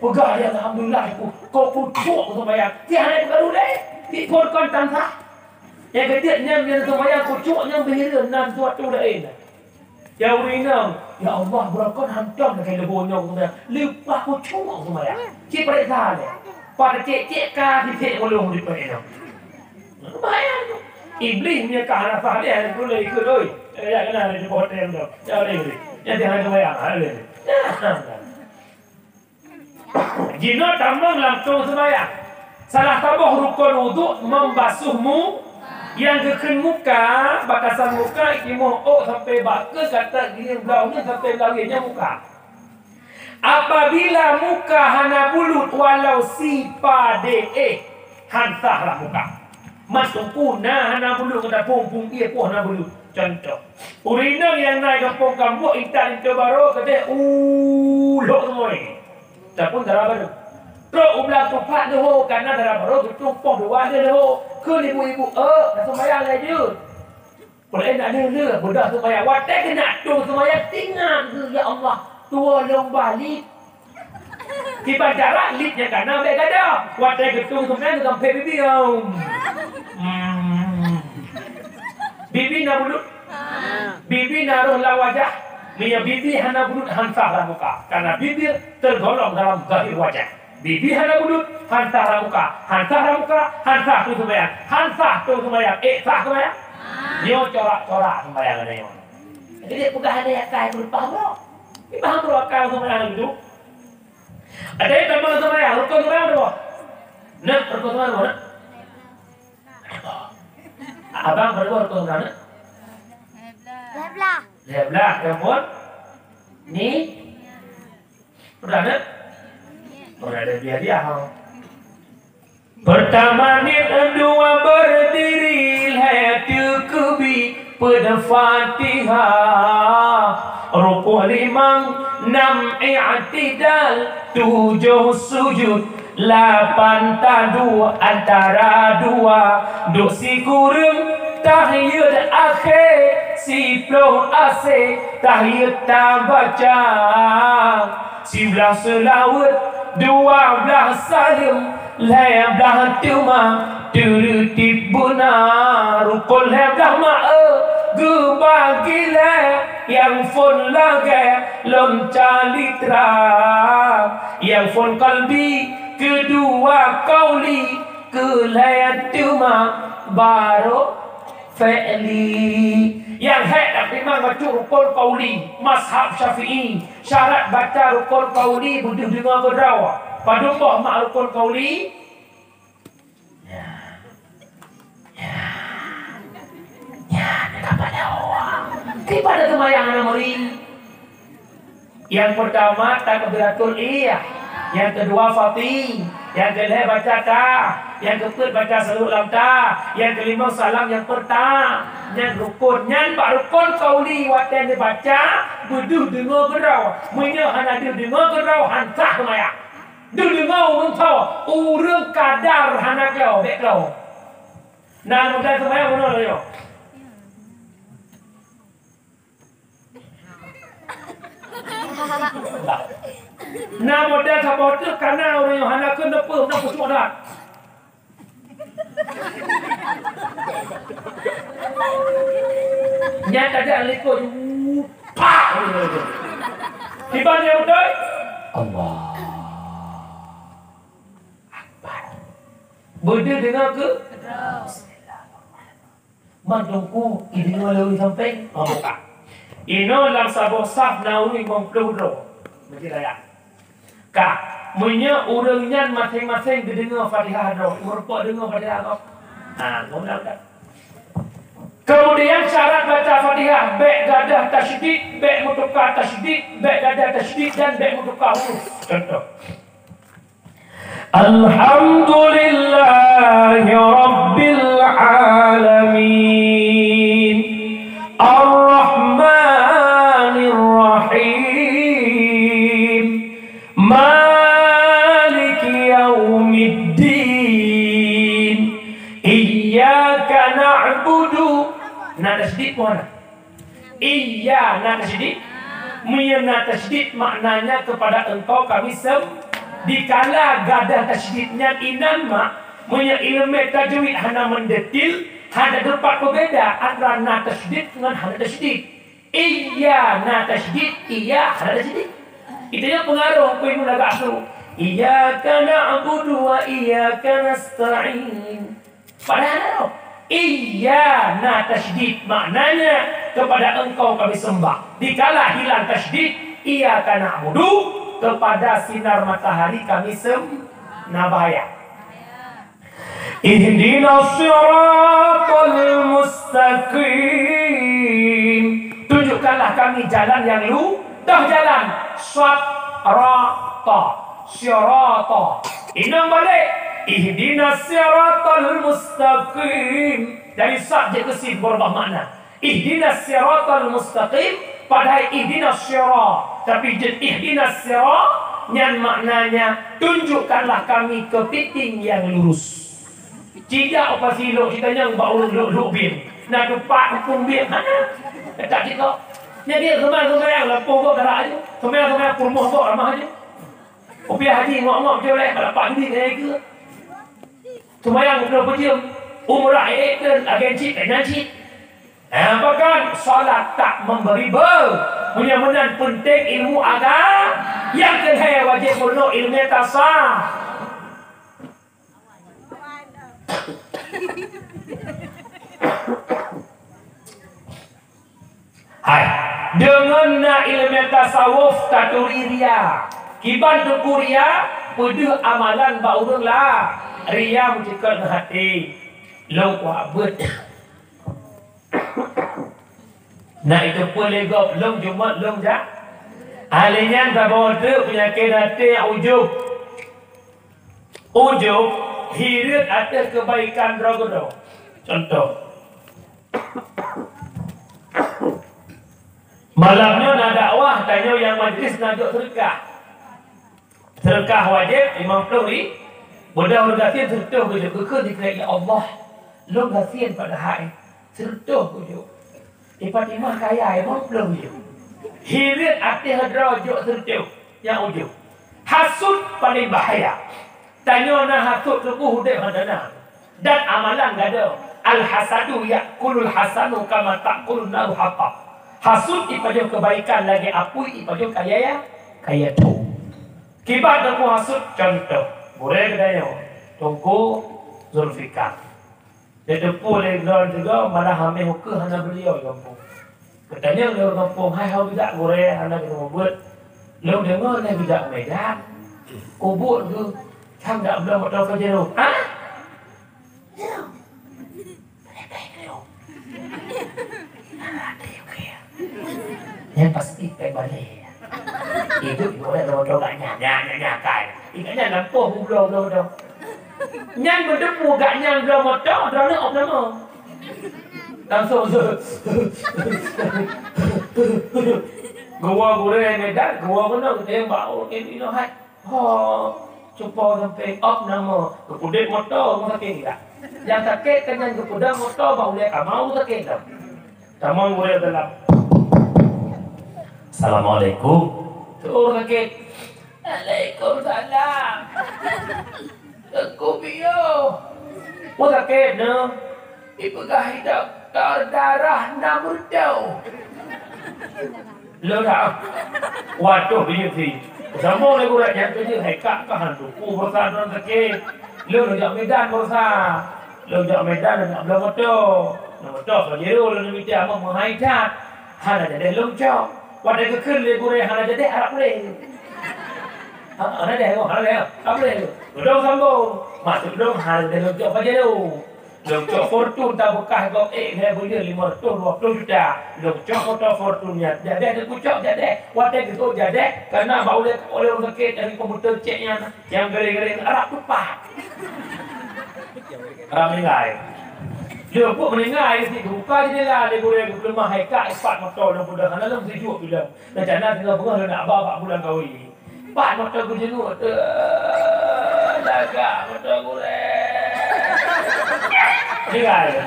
Peugah, "Ya Alhamdulillah, ku, ku, kucok seumayang." Tiah hai peugah dulé, di kon kon tan sah. Nyang keujeuet nyan, nyan seumayang kucok nyan beuhireuen nan suatu laén. Ya ureueng inong, "Ya Allah, beurangkat hantom lagèe leuhô nyoe," leupah kucok seumayang. Cit pareksa lé. Pat cék-cék ka sisek ulông di peuet inong. Bahaya tu. Iblih meunyo ka hana sah dia, dia tuléh ikôt, oi. Eh, ya, kena ada di hotel tu. Ya, boleh, boleh. Ya, dia hana bayar, ha, boleh. Ya. Jinoe tamong lam tueng seumayang. Salah saboh rukon wudhu membasuh mu, nyang geukheun muka, batasan muka, timoh ôk sampai bak keu, gata gieng blah uneuen sampai blah uneuen nyan muka. Apabila muka hana bulut walau sipadé éh, han sah lah muka. Man teungku na hana bulut, gata phôn-phôn ié poh hana bulut. Contoh, ureueng inong nyang na i gampông Kambok, intat linto barô, keudeh u lhok teumui. Ataupun dara barô. Trok u blang tupat leuhô, kana dara barô geutueng poh dua lheuh leuhô. Kheun ibu-ibu, "Eh, ka seumayang lé jeuet." Ulèe na le-le beudoh seumayang. Watèe keuneuk tueng seumayang, teuingat geuh, "Ya Allah, tuwoe lôn bah liet." Kiban cara liet nyang ka na bèk gadôh. Watèe geutueng seumayang, geugampéh bibi. Hmm. Bibi na bulut? Bibi na rôh lam wajah? Meunyoe bibi hana bulut, han sah lam muka. Karena bibir tergolong dalam zahir wajah. Bibi hana bulut, han sah lam muka. Han sah lam muka, han sah tueng seumayang. Han sah tueng seumayang. Ék sah seumayang? Nyoe corak-corak seumayang nyoe. Jadi peugah ada akai beureumpah bro. Di paham bro akai seumayang itu? Ada yang tambah seumayang, rukun seumayang ada bro. Nak rukun seumayang bro? Ada bro. Abang berapa rukun seumayang? Lhèe blah. Lhèe blah, ya pun? Ni? Udah ada? Udah ada dia dia. Pertama niet, dua berdiri, lhèe teukeubi, peuet Fatihah, rukuk limong, nam i'tidal, tujoh sujud, lapan taduek antara dua, duek sikureueng tahiyat akhé, siploh asé tahiyat tabaca. Siblah seulaweuet, dua blah saleuem, lhèe blah teuma teureutib beuna. Rukon lhèe blah ma'e geubagi lhèe, nyang phon lagèe lom calitra, nyang phon kalbi keudua kauli, keulhèe teuma barô fi'li. Nyang hék dak, memang bacut rukon kauli mazhab Syafi'i, syarat baca rukon kauli beudeuh deungoe keudroe. Padum boh mak rukon kauli? Ya. Ya. Ya, dekat pada orang. Daripada sembahyang anak murid. Nyang peurtama takbiratul ih, nyang keudua Fati, nyang keulhèe baca ta, nyang keupeuet baca saluek lam ta, nyang keulimong salam nyang peurta-, nyan rukon. Nyan bak rukon kauli watèe neubaca beudeuh deungoe keudroe. Meunyoe hana deuh deungoe keudroe, han sah seumayang. Deuh deungoe ureueng tho, ureueng kadar hana tho, bèk tho. Nah, mudah seumayang bunoe lagèe nyoe. Na model saboh teuk kana ureueng nyoe hana keuneuk peue, na peucok that. Nyan tajak likot, pak! Kiban nyang beutôi? Allah Akbar. Beudeuh deungoe keu? Bismillahirrahmanirrahim. Man teungku, ideungoe lé ureueng sampéng, mabukak. Inoe lam saboh saf na ureueng limong ploh droe. Meucit raya. Ka, meunyoe ureueng nyan maséng-maséng geudeungoe Fatihah droe, ureueng pok deungoe Fatihah gob. Ha, mudah-mudahan. Kemudian syarat baca Fatihah, bèk gadoh tasydid, bèk meutuka tasydid, bèk gadoh tasydid dan bèk meutuka huruf. Contoh. Alhamdulillahi Rabbil Alamin. Ar-Rahmanir Rahim. Maliki Yaumiddin. Iyyaka na'budu. Na tasydid peue hana? Iya na tasydid. Meunyoe na tasydid, maknanya kepada Engkau kami sem-, dikala gadoh tasydid nyan inan mak, meunyoe ileumèe tajwid hana meudetil, hana teumpat peubeda antara na tasydid ngon hana tasydid. Iya na tasydid, iya hana tasydid. Itu nyan peungaroh huköm ilmu lagak su. Iyyaka na'budu wa iyyaka nasta'in. Padahai na roh. Iya na tasydid, maknanya kepada Engkau kami sembah. Dikala hilang tasydid, iyyaka na'budu, kepada sinar matahari kami sem-, na bahaya. Ihdinas siratal mustaqim. Tunjukkanlah kami jalan yang lu-, Dah jalan, sat, ra, ta, sirata. Inong balek, ihdinas siratal mustaqim. Dari sat jeuet keu sin beurubah makna. Ihdinas siratal mustaqim, padahai ihdinas sira. Tapi jeuet ihdinas sira, nyan maknanya, tunjukkanlah kami keupiting nyang lurus. Tidak upasi lok, kita nyang bak ulôn lok-lok bin. Na tupat huköm biet hana. Tak cit kok. Jadi seumayang-seumayang lampôh gob dara aju. Seumayang-seumayang peurumoh gob ramah aju. Upiah haji ngok-ngok joleh bak lapak judi keu. Seumayang peunoh peujeuem. Umrah ék keu agen cit, agen cit. Eh, bahkan salat tak memberi beu. Meunyoe meunan peunteng ilmu agama, nyang keuhai wajéb peurunoe ilmu tasawuf. Hai, deungon na ilmu tasawuf taturi ria. Kiban teupeu ria, peudeuh amalan bak ureuëng la. Ria meuceukeut ngon até. Lôn kuabeuet. Na itu peulegop lôn Jumat lôn jak. Ahli nyan saboh teuk peunyakét até nyang ujub. Ujub hireuen ateueh keubaikan droe keudroe. Contoh, malam nyoe na dakwah, tanyoe nyang majlis na jok seudeukah. Seudeukah wajéb limong ploh ri-, beudôh ureuëng gasien seureutôh geujok, geukheun dikheun, "Ya Allah, lôn gasien padahai seureutôh geujok. Di Fatimah kaya limong ploh geujok." Hireuen ateueh droe jok seureutôh nyang ujub. Hasut paleng bahaya. Tanyoe na hasut tuboh udeb hana na. Dan amalan gadôh. Al-hasadu ya'kulul hasanu kama ta'kulun naru hatab. Hasut ipajoh keubaikan lagée apui ipajoh kayée, kayée tho. Kiban teupeu hasut, contoh, gurée geutanyoe, Teungku Zulfikar. Di teupeu lé droe sigoe malah hamé ukeue hana beuliau gampông. Geutanyong lé ureuëng gampông, "Hai, ho geujak gurée hana geuteumeubeuet? Lôn deungoe lé geujak Medan." Kubuet geuh, sang dak bloe moto Pajero. Hah? Nyan pasti pek balé. Idup boleh lodong gak nyan, nyan, nyan, nyan, kai. Ikan nyan lampôh bloe-bloe dong. Nyan beuteupeue gak nyan bloe moto, droeneuh op nama. Langsung geuwoe gurée Medan, geuwoe keunoe geuteueng bak ureuëng inoe hai. Ho, cupo sampai op nama, geupeudeh moto rumah sakit tidak. Yang sakit kan yang geupeudeh moto bak ulée kama rumah sakit dah. Tamong gurée dalam. Assalamualaikum. Tuh sakit. Waalaikumsalam. Teungku piôh. Peue sakét neuh? Ipeugah i dokto darah na meureudôh. Lôn dah. Waduh, biyeu si. Sambông lé gurée nyan keu jeuet hai kak kah hantu. Peue beurusaha droe sakét. Lôn jak Medan beurusaha. Lôn jak Medan ngon bloe moto. Ngon moto Pajero lôn mita meuhai that. Hana jadeh lôn cok. Watée geukheun lé gurée hana jadeh, arab puléh. Ha, hana deh, hana deh, hana puléh. Geudong sambông. Maksud lôn hana jadeh lôn cok Pajero. Lôn cok Fortuner tabeukah gob ék lhée buleuen limong reutôh dua ploh juta. Lôn cok moto Fortuner nyan. Jadeh teukucok jadeh. Watée geukheun jadeh, kana bak ulée, ulée ureuëng sakét dari komputer cek nyan. Nyang geuréng-geuréng rab tupat. Rab meuninggai. Lheueh buet meuninggai, si geubuka jeundela lé gurée geupeuleumah hai kak ipat moto lôn peudeuh hana lom sijuek bilang. Rencana singoh beungoh lôn nak ba bak bulan kawi. Pat moto geujeungeuk, eh, lagak moto gurée. Meuninggai.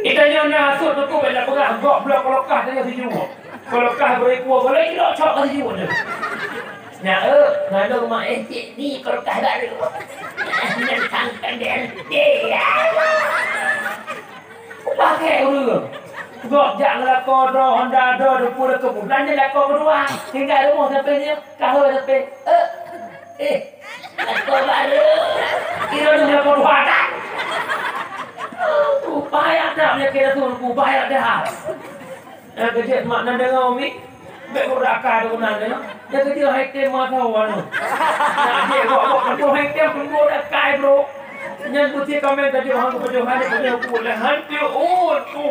Kita nyoe na sut teupeu bak peugah gob bloe keulokah tanyoe sijuek. Keulokah beurikueh boleh ilok cok ka sijuek tu. Nyan, eh, nalong maéh cik ni keulokah baru. Nyan kang pandai deh, ya. Pakai ureueng. Gob jak ngelako droe Honda droe depan ke bulan dia lako kedua. Tinggal rumah sampai ni, kahur sampai. Eh, eh. Lako baru. Kira ni lako dua dah. Upaya dah punya kira tu, upaya dah. Nyang keujeuet mak na deungoe mi, bék uraka deungon na deungoe. Nyang keujeuet hai tem mata wan. Nak jeuet buat-buat keunoe hai tem keunoe dah kai bro. Nyan putih kamen tadi orang keujeuet hai keujeuet buat leh hantu oh tu.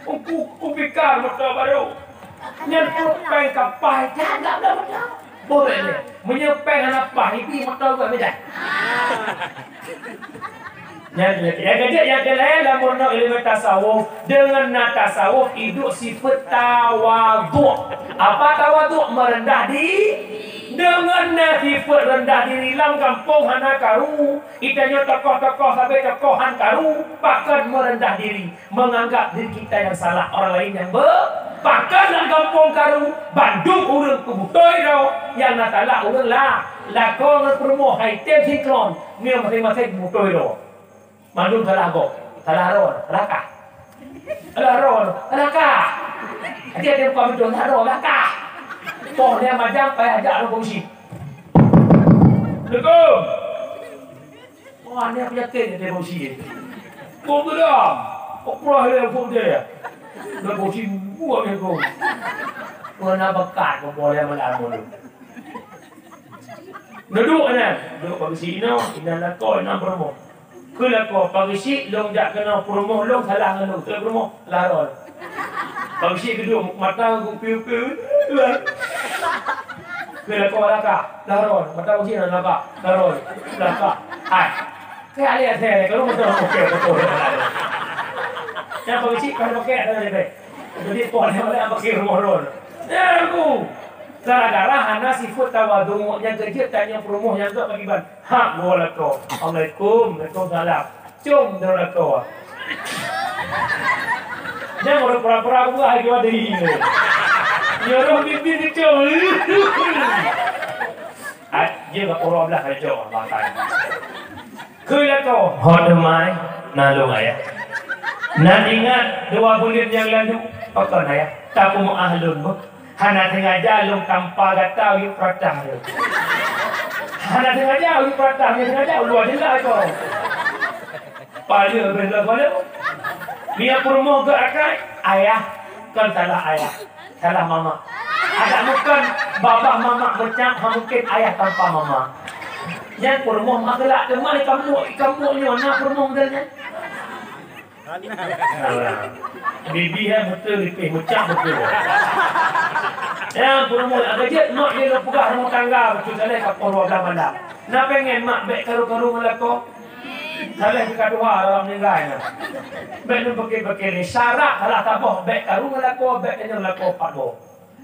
Uku kupikar motor baru. Nyan tu peng kapai jaga dah motor. Boleh deh. Meunyoe peng hana pah ibi motor buat beda. Nyan, nyang keujeuet nyang keulhèe lam meurunoe ilmu tasawuf, deungon na tasawuf iduek sifeut tawadhu. Apa tawadhu? Meureundah di-, Deungon na sifeuet reundah diri lam gampông hana karu, geutanyoe tokoh-tokoh sabe tokoh han karu, pakon meureundah diri, meunganggab diri kita nyang salah, orang lain nyang be-, pakon lam gampông karu, bandum ureuëng keu beutôi droe, nyang na salah ureuëng la-, lakoe ngon peurumoh hai tem sinkron, nyoe maséng-maséng beutôi droe. Mandum salah gob, salah droe, salah kah. Salah droe, salah kah. Até-até buka pintoe, salah droe, salah kah. Poh lhèe macam payah jak lom polisi. Assalamualaikum. Wah, ni aku yakin dia polisi. Kok geram? Kok pernah dia pun dia? Dia polisi buat ni kau. Kau nak bekat kau boleh malam dulu. Duduk kan? Duduk bak bisi inoe, inan lakoe, inan peurumoh. Keu lakoe, pageusyik lôn jak keunoe peurumoh lôn salah ngon lôn. Keu peurumoh, salah droe. Pageusyik keu duek mata geupiu-piu. Keu lakoe lakah, salah droe. Mata pageusyik na lakah, salah droe. Lakah. Hai. Keu alèh asèe, kalau beutôi, oke, beutôi. Nyang pageusyik, kalau pakai, ada lebih. Jadi, poh lhèe malam pakai rumoh lôn. Ya, aku. Gara-gara hana sifeuet tawadhu, nyang keujeuet tanyong peurumoh nyang gèt pakriban. Hak geuwoe lakoe. Assalamualaikum, waalaikumsalam. Cum droe lakoe. Nyang ureueng pura-pura buah lagi wadah. Nyoe roh bibi dicum. Ah, dia gak pura belah kacau, makai. Keu lakoe, ho teumai, na lôn ayah. Na ingat dua buleuen nyang lalu, pakon ayah, tapeumeu'ah lôn beuh. Hana sengaja lôn tampa gata u peurata lôn. Hana sengaja u peurata, hana sengaja u luwa jeulaih ko. Payah beh lôn. Meunyoe peurumoh geuakai, ayah, kon salah ayah. Salah mamak. Adak bukon babah mamak meucak, ha mungken ayah tampa mamak. Nyan peurumoh meuakhlak teuma ikan buek, ikan buek nyoe na peurumoh model nyan. Alah. Bibi hai beutôi lipéh meucak beutôi. Nyan peurumoh agak jeuet mak dia nak peugah rumah tangga beutôi saleh ka poh dua belas malam. Na pengen mak bèk karu-karu ngon lakoe? Salah teuka tuha dalam ninggai nyan. Bèk lôn pike-pike lé. Syarat salah saboh bèk karu ngon lakoe, bèk tanyong lakoe pat woe.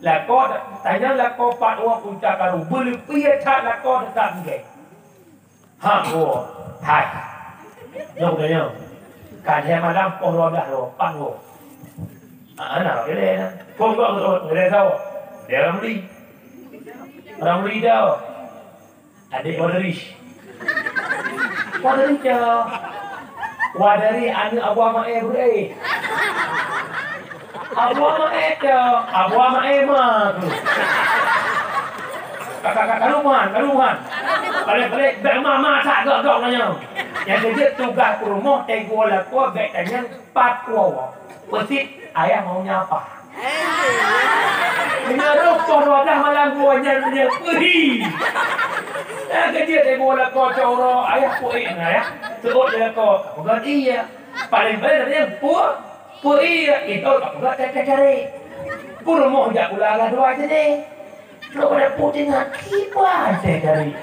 Lakoe, tanyong lakoe pat woe punca karu. Beuleupie that lakoe teutap ninggai. Ha, woe. Hai. Nyoe tanyong. Ka lhèe malam poh dua belas woe, pat woe. Ah, na, ilèe na. Phôn kok beutôi, ilèe sawoe. Dia orang beli. Orang beli dah. Adék Wadari. Wadari cok. Wadari aneuk Abu Amae beureh. Abu Amae cok. Abu Amae ma tu. Kakak-kakak, kaluman, kaluman. Balik-balik, bèk ma-ma tak gok-gok nanya. Nyang keujeuet tugaih peurumoh, teguh lakoe, bèk tanyong pat woe. Peusit, ayah maunya apa? Meunyoe roh poh dua belas malam gua nyan, nyan peuhi. Nyang keujeuet lé gua lakoe cok uroe, ayah peuék ngon ayah. Seuôt lé lakoe, ka peugöt ie. Paléng-paléng nyan pue, pue ie, itu ka peugöt teh-teh tarék. Peurumoh jak pula lah dua jeunèh. Lôn pada peue teuingat kiban teh tadi.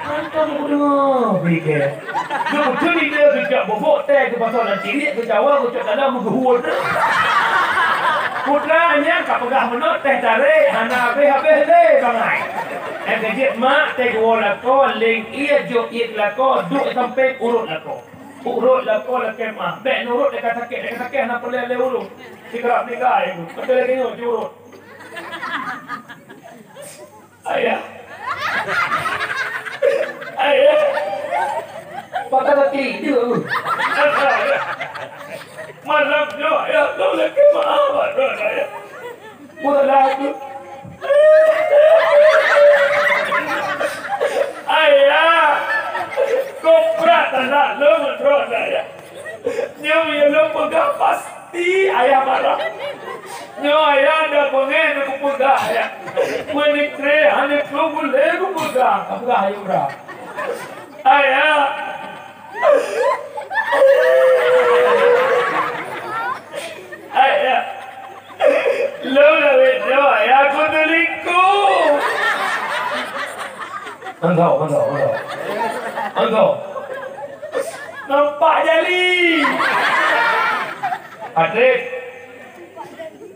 Mantong kudeungoe bri kèe. Lôn keuneuk ide geucok bubok teh geupasoe lam ciriek, geucawa, geucok dalam, meugeuhue. Putra nyan ka peugah meunoe teh tarék hana habéh-habéh lé bangai. Nyang keujeuet mak teh geuwoe lakoe, leng ie, jok ie lakoe, duek sampéng urot lakoe. Urot lakoe lakèe meu'ah. Bèk nurot, teuka sakét, teuka sakét hana peureulèe lé urot. Sikarab ninggai, beutôi lagèe nyoe jiurot. Ayah. Ayah. Patah hati dia tu. Malam nyoe, ayah, lôn lakèe meu'ah bak droeneuh, ayah. Meulah tu. Ayah. Koprak tanda lôn droeneuh, ayah. Nyoe nyang lôn peugah pasti ayah marah. Nyoe ayah dak beungèh neupeugah ayah. Meunyoe trép hana trép ulèe kupeugah, kupeugah ayah udah. Ayah. Ayah. Lôn lawét nyoe ayah kuteulingkôh. Engkau, engkau, engkau. Engkau. Nampak jali. Patrick.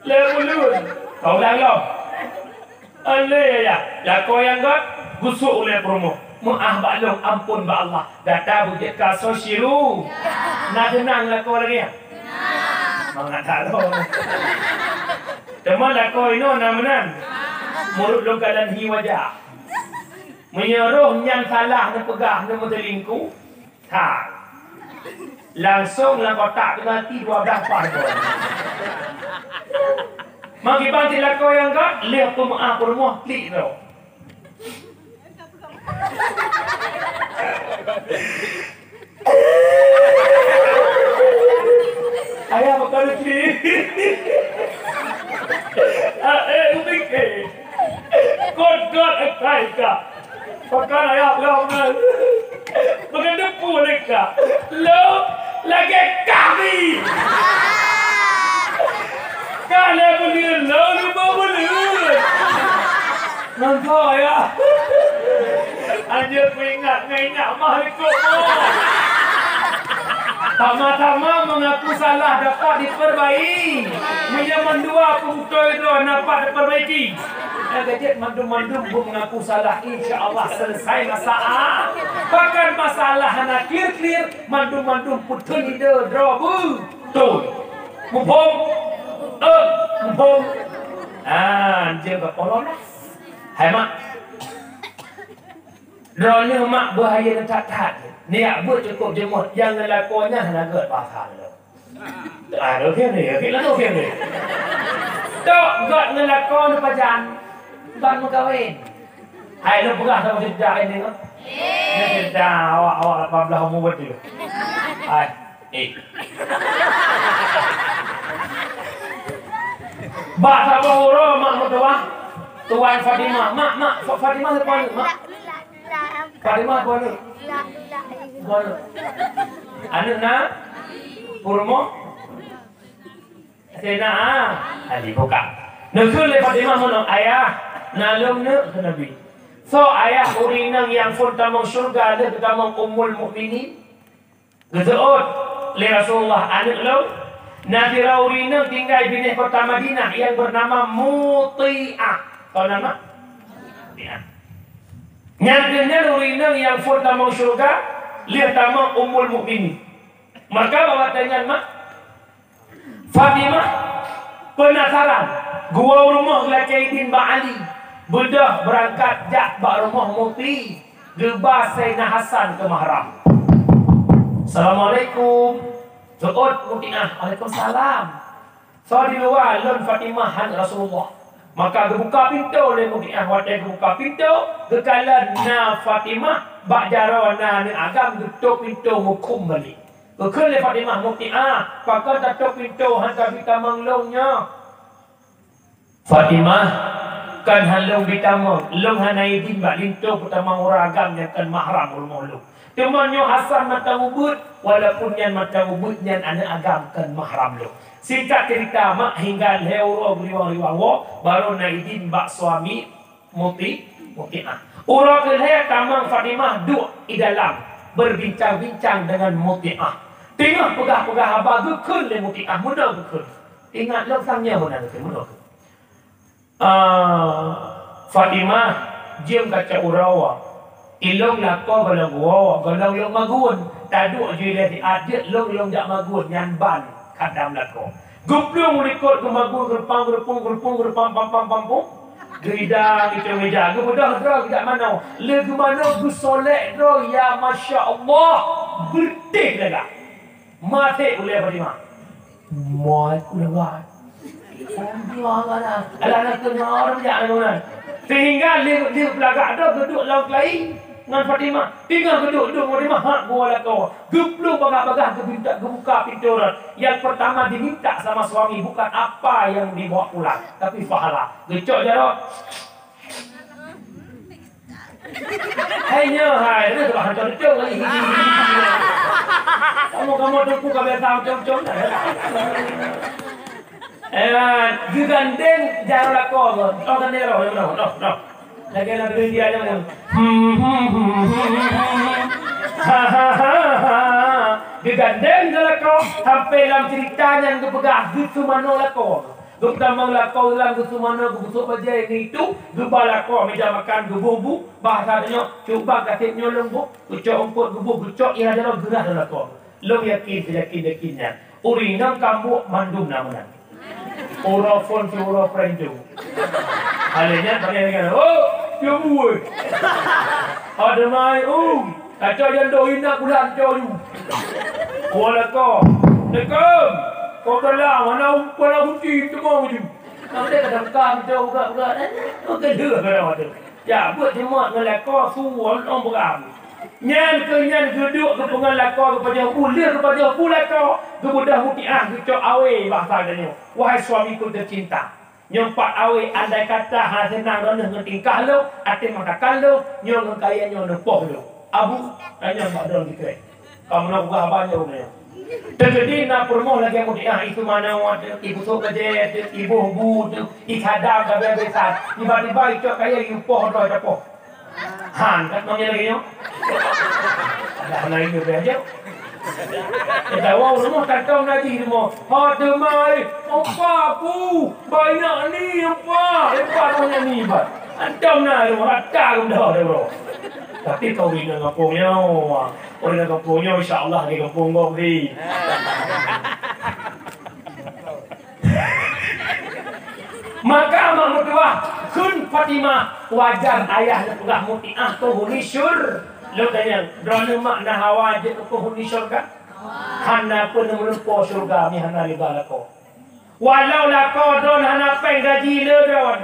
Lé ulôn. Kau ulang lom. Alé ya, lakoe nyang göt, gusok ulèe peurumoh. Meu'ah bak lôn, ampôn bak Allah. Gata beujeuet ka soe siru. Na teunang lakoe lagèe nyan? Mangat that lom. Teuma lakoe inoe na meunan. Meunurot lôn kalon hi wajah. Meunyoe roh nyan salah neupeugah neumeuseulingkuh, ha. Langsong lam kotak peunalti dua blah paih gol. Meukiban cit lakoe nyang göt, lheueh peumeu'ah peurumoh klik droe. Ayah bakal klik. Ah, eh, ubik, eh. Kot-kot, eh, kai, ka. Pakon ayah lom nyan. Meukeudeupu lé ka. Lom lagèe kami. Ka lhèe buleuen, lom limong buleuen. Ngon soe ayah? Anjeut peuingat ngon ingat mah likot. Sama-sama mengaku salah dapat diperbaiki. Meunyoe mandua peubeutôi droe dapat diperbaiki. Nyang gadget mandum-mandum beu mengaku salah, insya Allah selesai masalah. Bahkan masalah hana clear-clear, mandum-mandum peuteun ide droe beutôi. Muphom? Eh, muphom? Ah, anjeut ka polong dah. Hai mak. Droeneuh mak beuhayeu that-that. Neujak beuet cukôp jeumot, nyang ngon lakoe nyan hana gèt basa lom. Ah, oke ni, oke lah, oke ni. Tok gèt ngon lakoe neupajan ban meukawen. Hai lôn peugah sama cerita ini kan. Ini cerita awak-awak lapan belas umur betul. Hai, eh. Bak saboh uroe mak meutuah, tuan Fatimah, "Mak, mak, Fa-, Fatimah siapa ni, mak?" Fatimah apa ni? Apa ni? Aneuk na? Peurumoh? Saidina Ali bukan. Neukheun lé Fatimah meunoe, "Ayah, na lôn neuk," kheun Nabi. "Soe ayah ureueng inong nyang phon tamong syeuruga lheueh geutamong Ummul Mukminin?" Geuseuôt lé Rasulullah, "Aneuk lôn, na sidroe ureueng inong tinggai binéh kota Madinah nyang beunama Muti'ah." Soe nan, mak? Muti'ah. Nyan keuh nyan ureueng inong nyang phon tamong syeuruga lheueh tamong Ummul Mukminin. Maka bak watèe nyan, mak, Fatimah peunasaran, geuwoe u rumoh geulakèe idin bak Ali, beudôh beurangkat jak bak rumoh Muti, geuba Saidina Hasan keu mahram. "Assalamualaikum." Seuôt Muti'ah, "Waalaikumsalam." "Soe di luwa?" "Lôn Fatimah, aneuk Rasulullah." Maka geubuka pintoe lé Muti'ah, watèe geubuka pintoe, geukalon na Fatimah bak jaroe na aneuk agam geutôp pintoe mukhum balek. Geukheun lé Fatimah, "Muti'ah, pakon tatôp pintoe han tabi tamong lôn nyoe?" "Fatimah, kon han lôn bi tamong, lôn hana idin bak linto peutamong ureueng agam nyang kon mahram u rumoh lôn. Teuma nyoe Hasan mantong ubeuet, walaupun nyan mantong ubeuet nyan aneuk agam kon mahram lôn." Singkat cerita, mak, hingga lhèe uroe geuriwang-riwang woe, barô na idin bak suami Muti-, Muti'ah. Uroe keu lhèe tamong Fatimah duek i dalam berbincang-bincang dengan Muti'ah. Teungoh peugah-peugah haba geukheun lé Muti'ah, meunoe geukheun. Ingat lôn sang nyoe meunan geukheun, meunoe geukheun. "Ah, Fatimah, jeuem kacok uroe. Ilôn lakoe gohlom woe, gohlom lôn magun. Taduek jih lé siat jeuet lôn, lôn jak magun nyan ban khandam lakoe." Geuplueng u likot geumagun, geureupang, geureupung, geureupung, geureupang, pam, pam, pam, pum. Geuidang, geucok meja, geubeudôh droe geujak manoe. Lheueh geumanoe geusolek droe, ya masya Allah, beureutéh lagak. Maté ulèe Fatimah. Mai ku lagak. Alah, alah, alah, alah, alah, alah. Sehingga lheueh, lheueh peulagak droe geuduek lam keulayi ngon Fatimah. Teungoh geuduek-duek Fatimah, hak geuwoe lakoe. Geuplueng bagah-bagah, geubintak, geubuka pintoe rot. Yang pertama diminta sama suami bukan apa yang dibawa pulang, tapi pahala. Geucok jaroe. Hai nyoe hai, na teuh hantom-tom lagi. Kamoe-kamoe teungku ka biasa hantom-tom. Eh, geugandeng jaroe lakoe, oh, gandeng jaroe, noh, noh, noh. Lagèe lagu India nyan. Geugandeng jaroe lakoe, sampai lam cerita nyan geupeugah geuteumanoe lakoe. Geutamong lakoe lam geuseumanoe geubusôk bajèe ngon itu, geuba lakoe meja makan geuboh bu, bahasa tanyoe, cuba gasét nyoe lôn boh, geucok eungkôt geuboh, geucok ié jaroe geurah lam lakoe. Lôn yakin, yakin, yakin nyan. Ureueng inong kambok mandum na meunan. Uroe phôn si uroe prank tu. Hal nyan pakai dengan, "Oh, dia buat." Ada mai, um, kacau jandoi nak bulan jauh. Waalaikum. Assalamualaikum. Kau dalam mana umpan aku ti temong tu. Nanti kadang-kadang jauh gak-gak. Oke, dua kadang ada. Ya, buet jimat ngon lakoe su ngon ôn beuram. Nyan keuh nyan geuduek geupeungon lakoe geupajoh bu, lheueh geupajoh bu lakoe, geubeudôh mutiah geucok awé bahasa geutanyoe. Wahai suamiku tercinta, nyoe pat awé andai kata hana seunang droeneuh ngon tingkah lôn, até mata kalo, nyoe ngon kayèe nyoe neupoh lôn. Abu, tanyong bak droeneuh dikeue. Kamoe na peugah haba nyoe nyoe. Teukeudi na peurumoh lagèe mutiah, ié seumanoe, ié busôk bajèe, ié boh bu, ié khadam, sabe-sabe. Tiba-tiba icok kayèe, ipoh droe tapoh. Han, kat nong lagèe nyoe. Dah na ié beh aja. Kita wong rumoh kantong naji rumoh. Ha, demai, opa ku, banyak ni, opa. Opa banyak ni, ba. Antom na rumoh, rata rumoh dah, dah, bro. Tapi kau ina ngapung nyoe. Ureueng gampông nyoe, insya Allah, di gampông gob di. Maka mak meutuah kheun Fatimah, wajar ayah neupeugah mutiah keu huni syur-, lôn tanyong, droeneuh mak na hawa jeuet keu huni syurga? Hana peuneumeupo syurga mi hana ridha lakoe. Walau lakoe droen hana péng gaji le droen,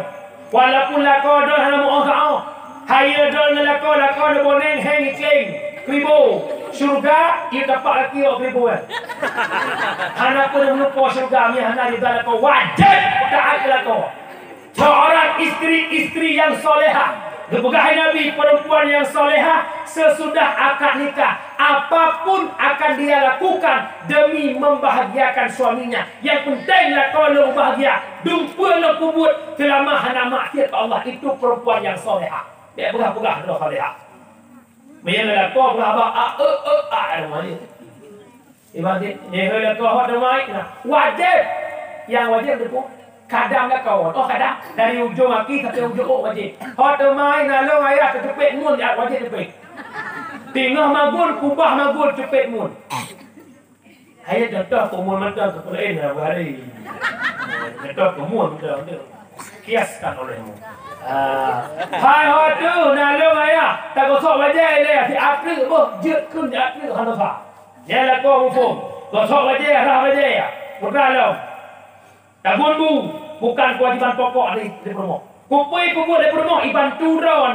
walaupun lakoe droen hana muoh saoh, hayeue droen ngon lakoe, lakoe neuboneng heng ikleng kribo, syurga ie tapak laki ôk kribo eh. Hana peuneumeupo syurga mi hana ridha lakoe, wajéb taát keu lakoe. Seorang istri-istri yang solehah, geupeugah Nabi, perempuan yang solehah sesudah akad nikah, apapun akan dia lakukan demi membahagiakan suaminya. Nyang peunteng lakoe lôn bahagia, dumpeue lôn peubuet seulama hana maksiat keu Allah, itu perempuan nyang solehah. Bèk peugah-peugah droe solehah. Meunyoe lakoe peugah haba a e e a e mari. Ibarat jih, jih lakoe hot damai na. Wajéb. Nyang wajéb teupeu. Kadang lakoe. Oh, kadang dari ujong aki sampai ujong ôk wajéb. Hot damai na lôn ayah teupeue mun, ya wajéb teupeu. Teungoh magul, kubah magul teupeu mun. Hai contoh peumur mantong keu peulaén na bari. Contoh peumur mantong tu. Kiaskan olehmu. Ah, hai ho tu, na lôn ayah, tagosok bajèe lé, si atreuk boh, jeuet kheun si atreuk hana sa. Nyan lakoe muphom. Gosok bajèe, rhah bajèe. Putra lom. Tagun bu, bukan kewajiban pokok di, di peurumoh. Kupeu peubuet di peurumoh, ibantu droe.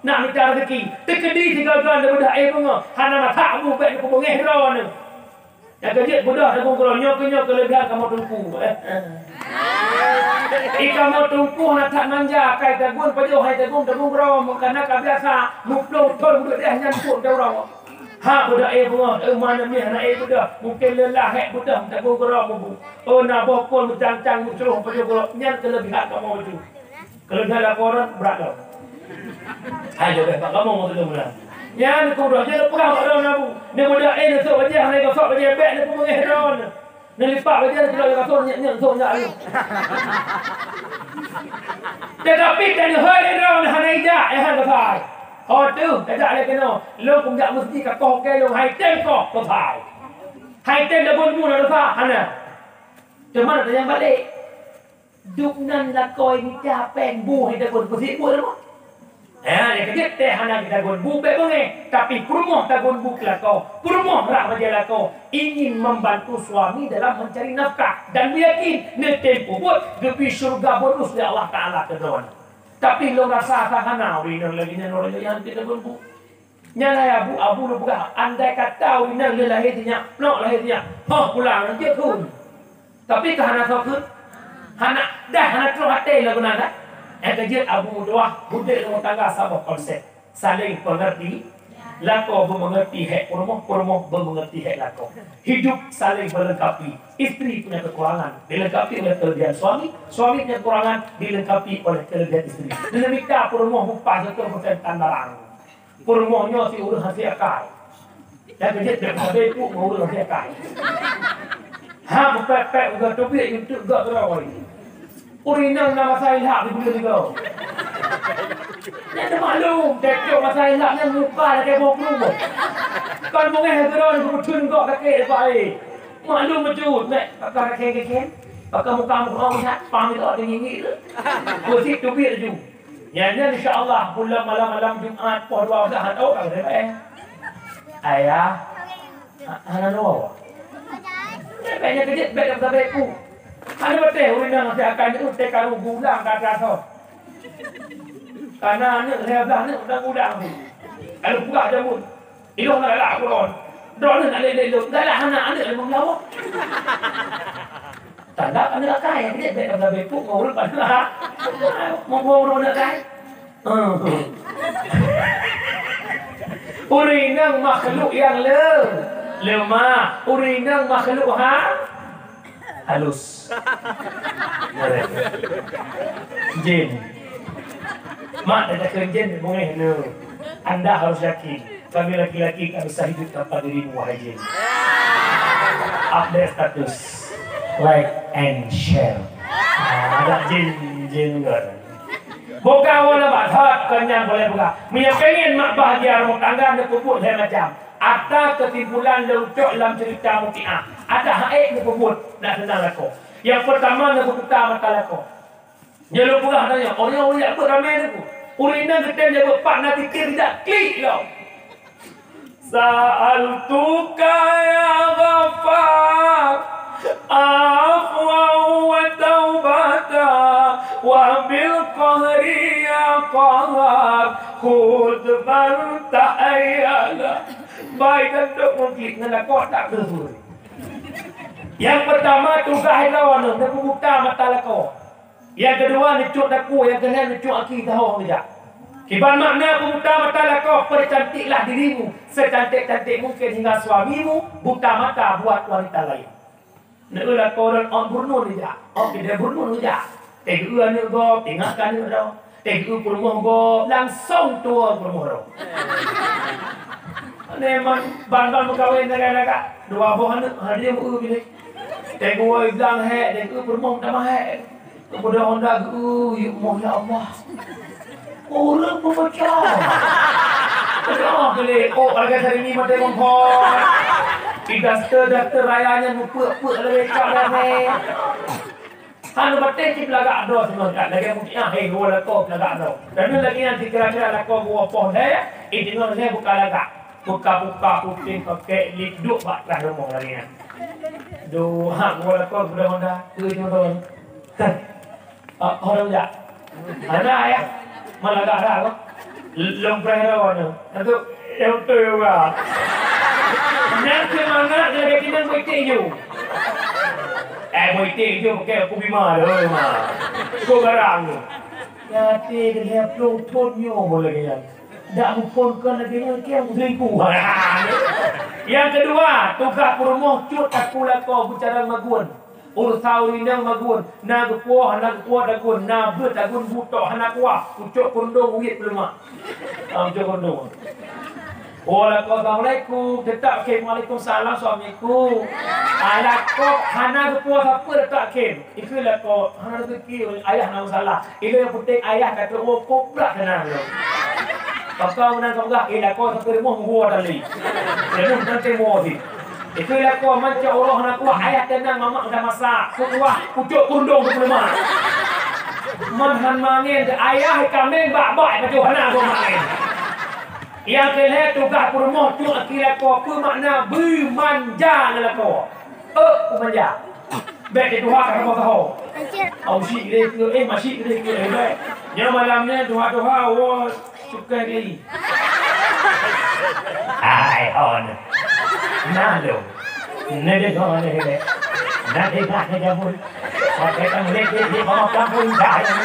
Nak mita rezeki. Teukeudi sigaga neubeudôh éh beungoh, hana masak bu bèk neupeubungéh droe. Nyang keujeuet beudôh tagun keudroe, nyoe keuh nyoe keuleubihan kamoe teungku. Eh, eh. I kamoe teungku na that manja, kai tagun pajoh hai tagun, tagun keudroe, meukareuna ka biasa, muplôh thôn beudôh nyan pun taurong. Ha, beudôh éh beungoh, eh, mana mih hana éh beudôh, mungken leulah hék beudôh, tagun keudroe mubu. Oh, na boh phôn meucang-cang meucroh pajoh keudroe, nyan keuleubihan kamoe bacut. Kalau dah laporan, brat dah. Hai, dah, dah, tak kamu mau ketemu dah. Nyan, kau dah, dia pegang kat dalam labu. Dia bodoh, eh, dia sok bajèe, hana gosok bajèe, bèk dia pun mengeh daun. Dia lipat bajèe, dia sudah gosok, nyak, nyak, sok, nyak, ayu. Tetapi, tadi, hai, dia daun, hana ijak, eh, hana gosok. Oh, tu, dah jak lagi kena. Lo pun jak mesti kat kau, oke, lo, hai, tem kau, kau, hai. Hai, tem dah pun, pun, dah gosok, hana. Cuma, ada yang balik. Dum nan lakoe mita péng bu hai tagun, peusibuet rumoh. Ha, nyang keujeuet teuh hana geuh tagun bu bèk beungéh, tapi peurumoh tagun bu keu lakoe, peurumoh rhah bajèe lakoe, ingin membantu suami dalam mencari nafkah dan meuyakin neutem peubuet geubri syeuruga bonus lé Allah Taala keu droeneuh. Tapi lôn rasa asa hana ureueng inong lagèe nyan, ureueng inong nyan tagun bu. Nyan hai abu, abu lôn peugah, andai kata ureueng inong lheueh lahé sinyak, plok lahé sinyak, hoh pulang, jeuet kheun. Tapi ka hana soe kheun? Hana, dah hana troh até lom keunan dah. Nyang keujeuet abu meutuah, udép rumoh tangga saboh konsep. Saling pengerti, lakoe beumeungerti hék peurumoh, peurumoh beumeungerti hék lakoe. Hidup saling melengkapi. Istri punya kekurangan dilengkapi oleh kelebihan suami, suami punya kekurangan dilengkapi oleh kelebihan istri. Neuneuk mita peurumoh bupah seratus persen tan barang. Peurumoh nyoe si ureueng hasé akai. Dan keujeuet bèk sabe puk ngon ureueng hasé akai. Ha, meupèk-pèk uga teubiet yue teuk gak keudroe. Ureueng inong na masa ilham di buleuen sigoe. Nyan teumaklum, teucok masa ilham nyan muka lagèe boh krueng. Kon beungèh keudroe geumeutheun gok kaki depan aé. Maklum bacut, mek pakai kaki-kaki, pakai muka muka orang jahat, pang itu ada gigi tu. Bersih tubik tu. Nyan, nyan insya Allah bulan malam-malam Jumat poh dua belas tu ka beureh. Ayah, ha- hana nyoe. Bèk nyan keujeuet, bèk dak sabe ku. Hana beuteh ureueng nyang akan nyoe teh karu gulang ka atas. Karena aneuk lhèe blah aneuk udah gulang tu. Kalau buka jamun. Ilôn na galak aku lôn. Droeneuh na lé-lé lôn. Galak hana aneuk lôn meulawok. Tanda aneuk akai, dia bèk kata bepuk ngau urut pada. Ngau urut aneuk akai. Ureueng inong makhluk nyang le, lemah. Ureueng inong makhluk ha halus. Jin. Mak dah kata jin, mungeh le. Anda harus yakin. Kami laki-laki tak bisa hidup tanpa dirimu, wahai jin. Update status, like and share. Ah, ada jin, jin kan. Bukan wala batat, kan nyang boleh buka. Meunyo pengen mak bahagia rumah tangga, neupeubeuet lhèe macam. Ada kesimpulan leucok lam cerita Mukiah. Ada haék neupeubeuet, nak senang lakoe. Yang pertama, neubuka mata lakoe. Nyoe lôn peugah tanyoe, ureueng-ureueng jak beuet ramé teungku. Ureueng inong geutem jak beuet pat na tiket rijak klik lom. Sa'altuka ya Ghaffar, afwa wa taubata, wa bil qahri ya qahar, khudh man tahayyala. Bai dan dok mungklik ngon lakoe tak beureusuruh. Yang pertama, tugaih droeneuh, neubuka mata lakoe. Nyang keudua, neucok takue, nyang keulhèe, neucok aki taho ngeujak. Kiban makna peubuta mata lakoe, percantiklah dirimu secantik-cantik mungkin hingga suamimu buta mata buat wanita lain. Neu lakoe rot ot burnun ngeujak, ot kidai burnun ngeujak. Teugeue aneuk gob, ingat ka aneuk droe. Teugeue peurumoh gob, langsong tuwoe peurumoh droe. Memang ban-ban meukawen lagak-lagak, dua boh aneuk, hana jeuet meu-eu piléh. Teugeue blang hék, teugeue peurumoh tamah hék. Keumudian Honda geu-eu, ya Allah, ya Allah. Ureueng peumeucah. Peugah keu lé, oh, hareuga sarini maté meuphon. Di daster-daster raya nyan meupeuk-peuk lagèe cak damé. Hana batèe cit peulagak droe seumangkat, lagèe Mukiah, hei, geuwoe lakoe peulagak droe. Dan lagèe nyan cit kira-kira lakoe geuwoe poh lhèe, eh, deungon lhèe buka lagak. Buka-buka putéh pakèk lip duek bak teungoh rumoh lagèe nyan. Duh, ha, geuwoe lakoe geupeudong Honda, keu nyoe. Ah, orang jak. Mana ayah? Malah tak ada apa. Lom preh rawa tu. Satu, yang betul juga. Nyan seumangat lagèe tinang beuiték ju. Eh, beuiték ju pakai aku bima tu, ma. Kau garang tu. Nyate dia pelung thon nyoe boleh kan. Dak muphon kan lagèe nyoe kiang selingkuh. Yang kedua, tugaih peurumoh cut aku lakoe beucarang magun. Urusan ureueng inong magun, na geupuwoe, hana geupuwoe dagun, na beuet dagun butôk hana kuah, pucok keureudueng uit peuleumah. Ah, pucok keureudueng. Oh, lakoe, "Assalamualaikum." Teutap, "Oke, waalaikumsalam, suamiku." Ah, lakoe hana geupuwoe sapeue teutap, "Oke." Ikheun lakoe, "Hana rezeki, ayah na masalah." Ilèe nyang peunténg ayah ka teuwoe, kobrak keunan lom. Pakon meunan ka peugah, eh, lakoe sampoe rumoh meuwoe tali. Leumoh nan teumoe sit. Ikheun lakoe manca uroe hana kuah, ayah teunang mamak ka masak. Kukuah, pucok keureudueng keu peuleumah. Man han mangén, ayah kaméng bak-bak pajoh hana goe mangén. Nyang keu lhèe tugaih peurumoh cut aki lakoe, peue makna beumanja ngon lakoe. Eh, peumanja. Bèk dituha ka saboh saho. Au syiek lé keu, eh, ma syiek lé keu, eh, bèk. Nyoe malam nyoe tuha-tuha, woe cukai lé. Hai, on. Nah, lo. Nah, dia tuha lé, bèk. Nah, dia tuha lé, jamun. Pakai tang lé, dia, dia, mama kampung, dah, ya.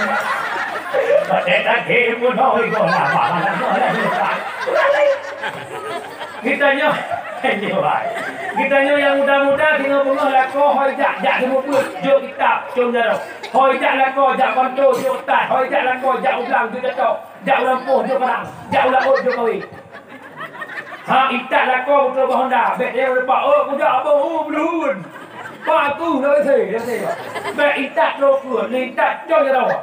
Pakai tang lé, pun, oh, itu lah, lah, lah, lah, lah, lah. Geutanyoe, geutanyoe nyang muda-muda singoh beungoh lakoe hôi jak, jak seumeubeuet, jok kitab, com jaroe. Hôi jak lakoe jak kantô, jok tas, hôi jak lakoe jak u blang, jok jatok, jak u lampôh, jok parang, jak u laôt, jok kawé. Ha, intat lakoe beutôi bak honda, bèk lé lupa, "Oh, kujak abang, oh, belum." Pak aku dah rasa, dah rasa. Baik intat rokok, intat cong jaroe.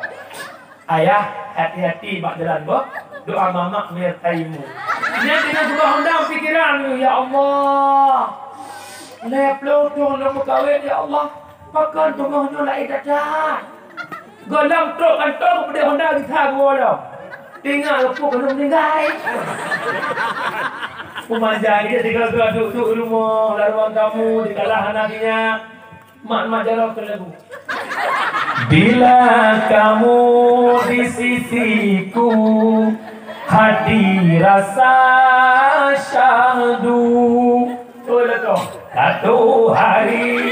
Ayah, hati-hati bak jalan boh. Doa mamak menyertaimu. Nyan teungoh keubah undang pikiran, ya Allah. Lhèe ploh thôn lôn meukawen, ya Allah. Pakon beungoh nyoe laén that-that. Gohlom trok kantô geupeudeh honda gisa geuwoe lom. Teungoh lupuk lôn meuninggai. Peumanja dia tiga-tiga duduk-duduk di rumoh, lam ruang tamu, dikalah anak dia. Mak, mak jaroe keu lagu. Bila kamu di sisiku, hati rasa syahdu. Oh, lakoe. Satu hari.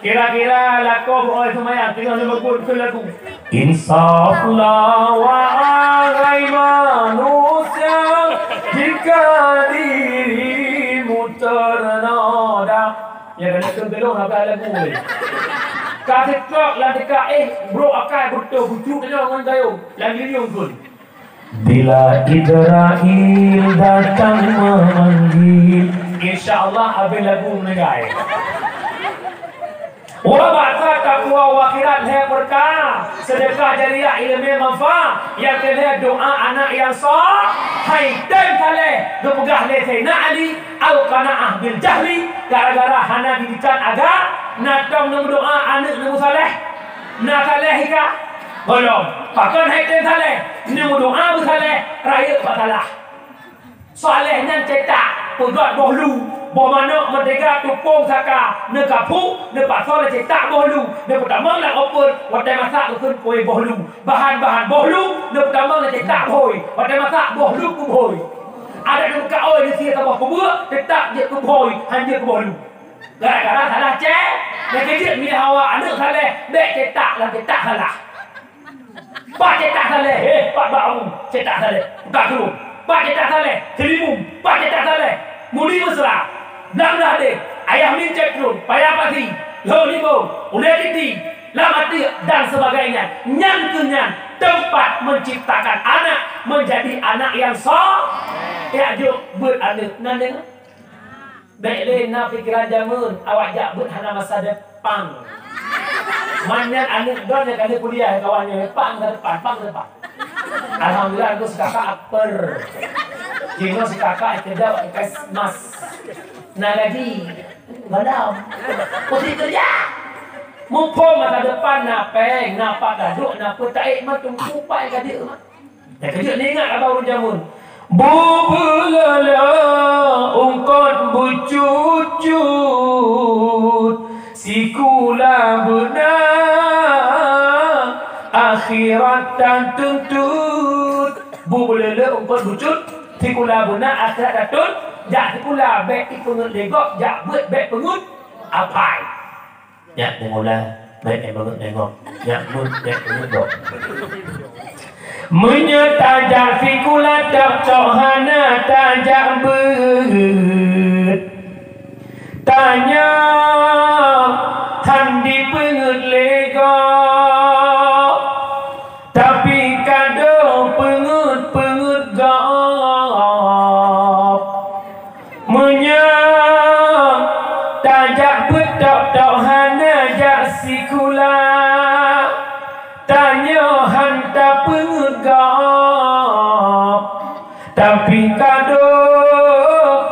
Kira-kira lakoe beurangkat seumayang, teungoh lheueh maghrib keu lagu. Insaflah, wahai manusia, jika dirimu ternoda. Ya, kan, itu belum apa lagu ni. Kasih trok lah dekat, eh, bro, akai betul, bucu kena orang kayu. Lagi liung pun. Bila Israel datang memanggil. Insya Allah, habis lagu menengah. Wa ba'sa taqwa wa khairat lhèe peurkara, sedekah jariah, ileumèe manfaat, nyang keulhèe doa anak nyang so-, hai tem saleh, geupeugah lé Saidina Ali, al-qanaah bil jahli, gara-gara hana didikan agam, na tom neumeudoa aneuk neumeusaleh, na saleh ika? Gohlom. Pakon hai tem saleh, neumeudoa beusaleh, rayeuk bak salah. Saleh nyan cetak, peugöt boh lu, boh manok meuteuga tupông saka, neukapuk, neupasoe lé cetak boh lu, neupeutamong lam open, watèe masak geukheun kue boh lu. Bahan-bahan boh lu, neupeutamong lé cetak bhôi, watèe masak boh lu keu bhôi. Adak neubukak ôi neusie saboh peubeuk, teutap jeuet keu bhôi, han jeuet keu boh lu. Gara-gara salah cè-, nyang keujeuet mi hawa aneuk saleh, bèk cetak lam cetak salah. Pat cetak saleh, heh, pat bak abu, cetak saleh. Utak turun. Pat cetak saleh, Seulimum. Pat cetak saleh, Mudi Mesra. Blang Blah Deh, Ayah Min Cek Trun, Paya Pasi, Lho Limong, Ulèe Titi, Lam Ateuk, dan sebagainya. Nyan keuh nyan, teumpat menciptakan anak menjadi anak yang so-, ya, jok, beuet aneuk. Nan deungö? Bèk lé na pikeran jameun, awak jak beuet hana masa depan. Man nyan aneuk droe nyang ka lheueh kuliah, kawan nyoe, pang masa depan, pang masa depan. Alhamdulillah, aku si kakak akper. Jinoe si kakak kerja waktu Kesmas. Na gaji, malam. Mesti kerja. Muphom masa depan na péng, na pat gadôk, na peue taék mah teungku pat ka jeuet mah. Nyang keujeuet neuingat haba ureueng jameun. Bubeuleuleuk eungkot bucut-cut, sikula beuna akhirat tatuntut. Bubeuleuleuk eungkot bucut, sikula beuna akhirat tatuntut. Jak sikula bèk ipeungeuet lé gob, jak beuet bèk peungeuet apai. Nyak meungulah, bèk éh banget nengok. Nyak mut, bèk mut dok. Meunyoe tajak sikula tok-tok hana tajak beuet, tanyoe han jipeungeuet lé gob. Tapi kadôh peungeuet-peungeuet gob. Meunyoe tajak beuet tok-tok hana jak sikula, tanyoe han tapeungeuet gob. Tapi kadôh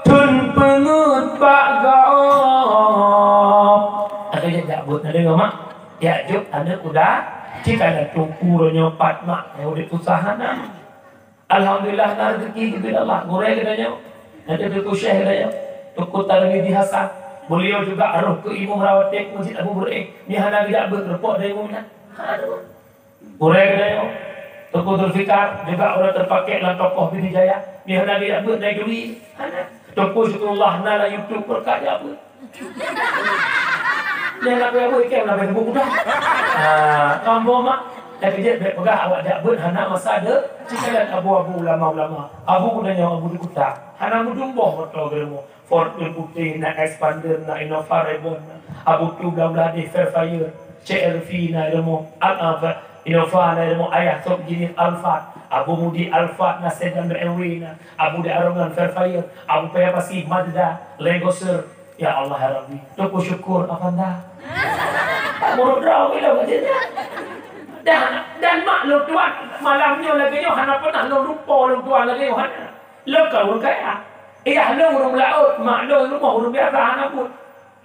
thon peungeuet bak gob. Akhé jak beuet na deungoe mak. Jak jok aneuk udah, cit ada teungku roh nyoe pat mak, nyang udép susah hana. Alhamdulillah na rezeki geubri Allah. Gurèe geutanyoe, na Teungku Syekh geutanyoe, Teungku Tarmizi Hasan. Beliau juga roh keu imum rawatib Masjid Abu Bureih. Nyan hana geujak beuet reupok dari imum nyan. Hana. Gurèe geutanyoe, Teungku Zulfikar juga ureueng terpakai lam tokoh Pidie Jaya. Nyan hana geujak beuet dari duri. Hana. Teungku Syukurullah na lam YouTube beureukat jak beuet. Nyan na peue ikém na Facebook dah. Ah, kamoe mak, nyang keujeuet bèk peugah awak jak beuet hana masa de-, cit kalon abu-abu ulama-ulama. Abu geutanyoe, abu di kuta. Hana meudumboh moto geurumoh. Ford Puté, na Xpander, na Innova Reborn, na Abu Tu Blang Bladeh, Fairfire, C R V, na geurumoh. Al-, ah, Innova, na geurumoh. Ayah Top Jenis Alphard, Abu Mudi Alphard, na sedan B M W, na Abu De Arongan Fairfire, Abu Paya Pasi Mazda, Land Cruiser, Ya Allah, ya Rabbi, teupeu syukur, Abang, dah. Tak buruk droe lom, kata dia. Dan, dan mak lôn tuan, malam nyoe lagèe nyoe hana pernah lôn lupa lôn tuan lagèe nyoe, hana. Lôn ka ureueng kaya. Ayah lôn ureueng laôt, mak lôn rumoh ureueng biasa hana buet.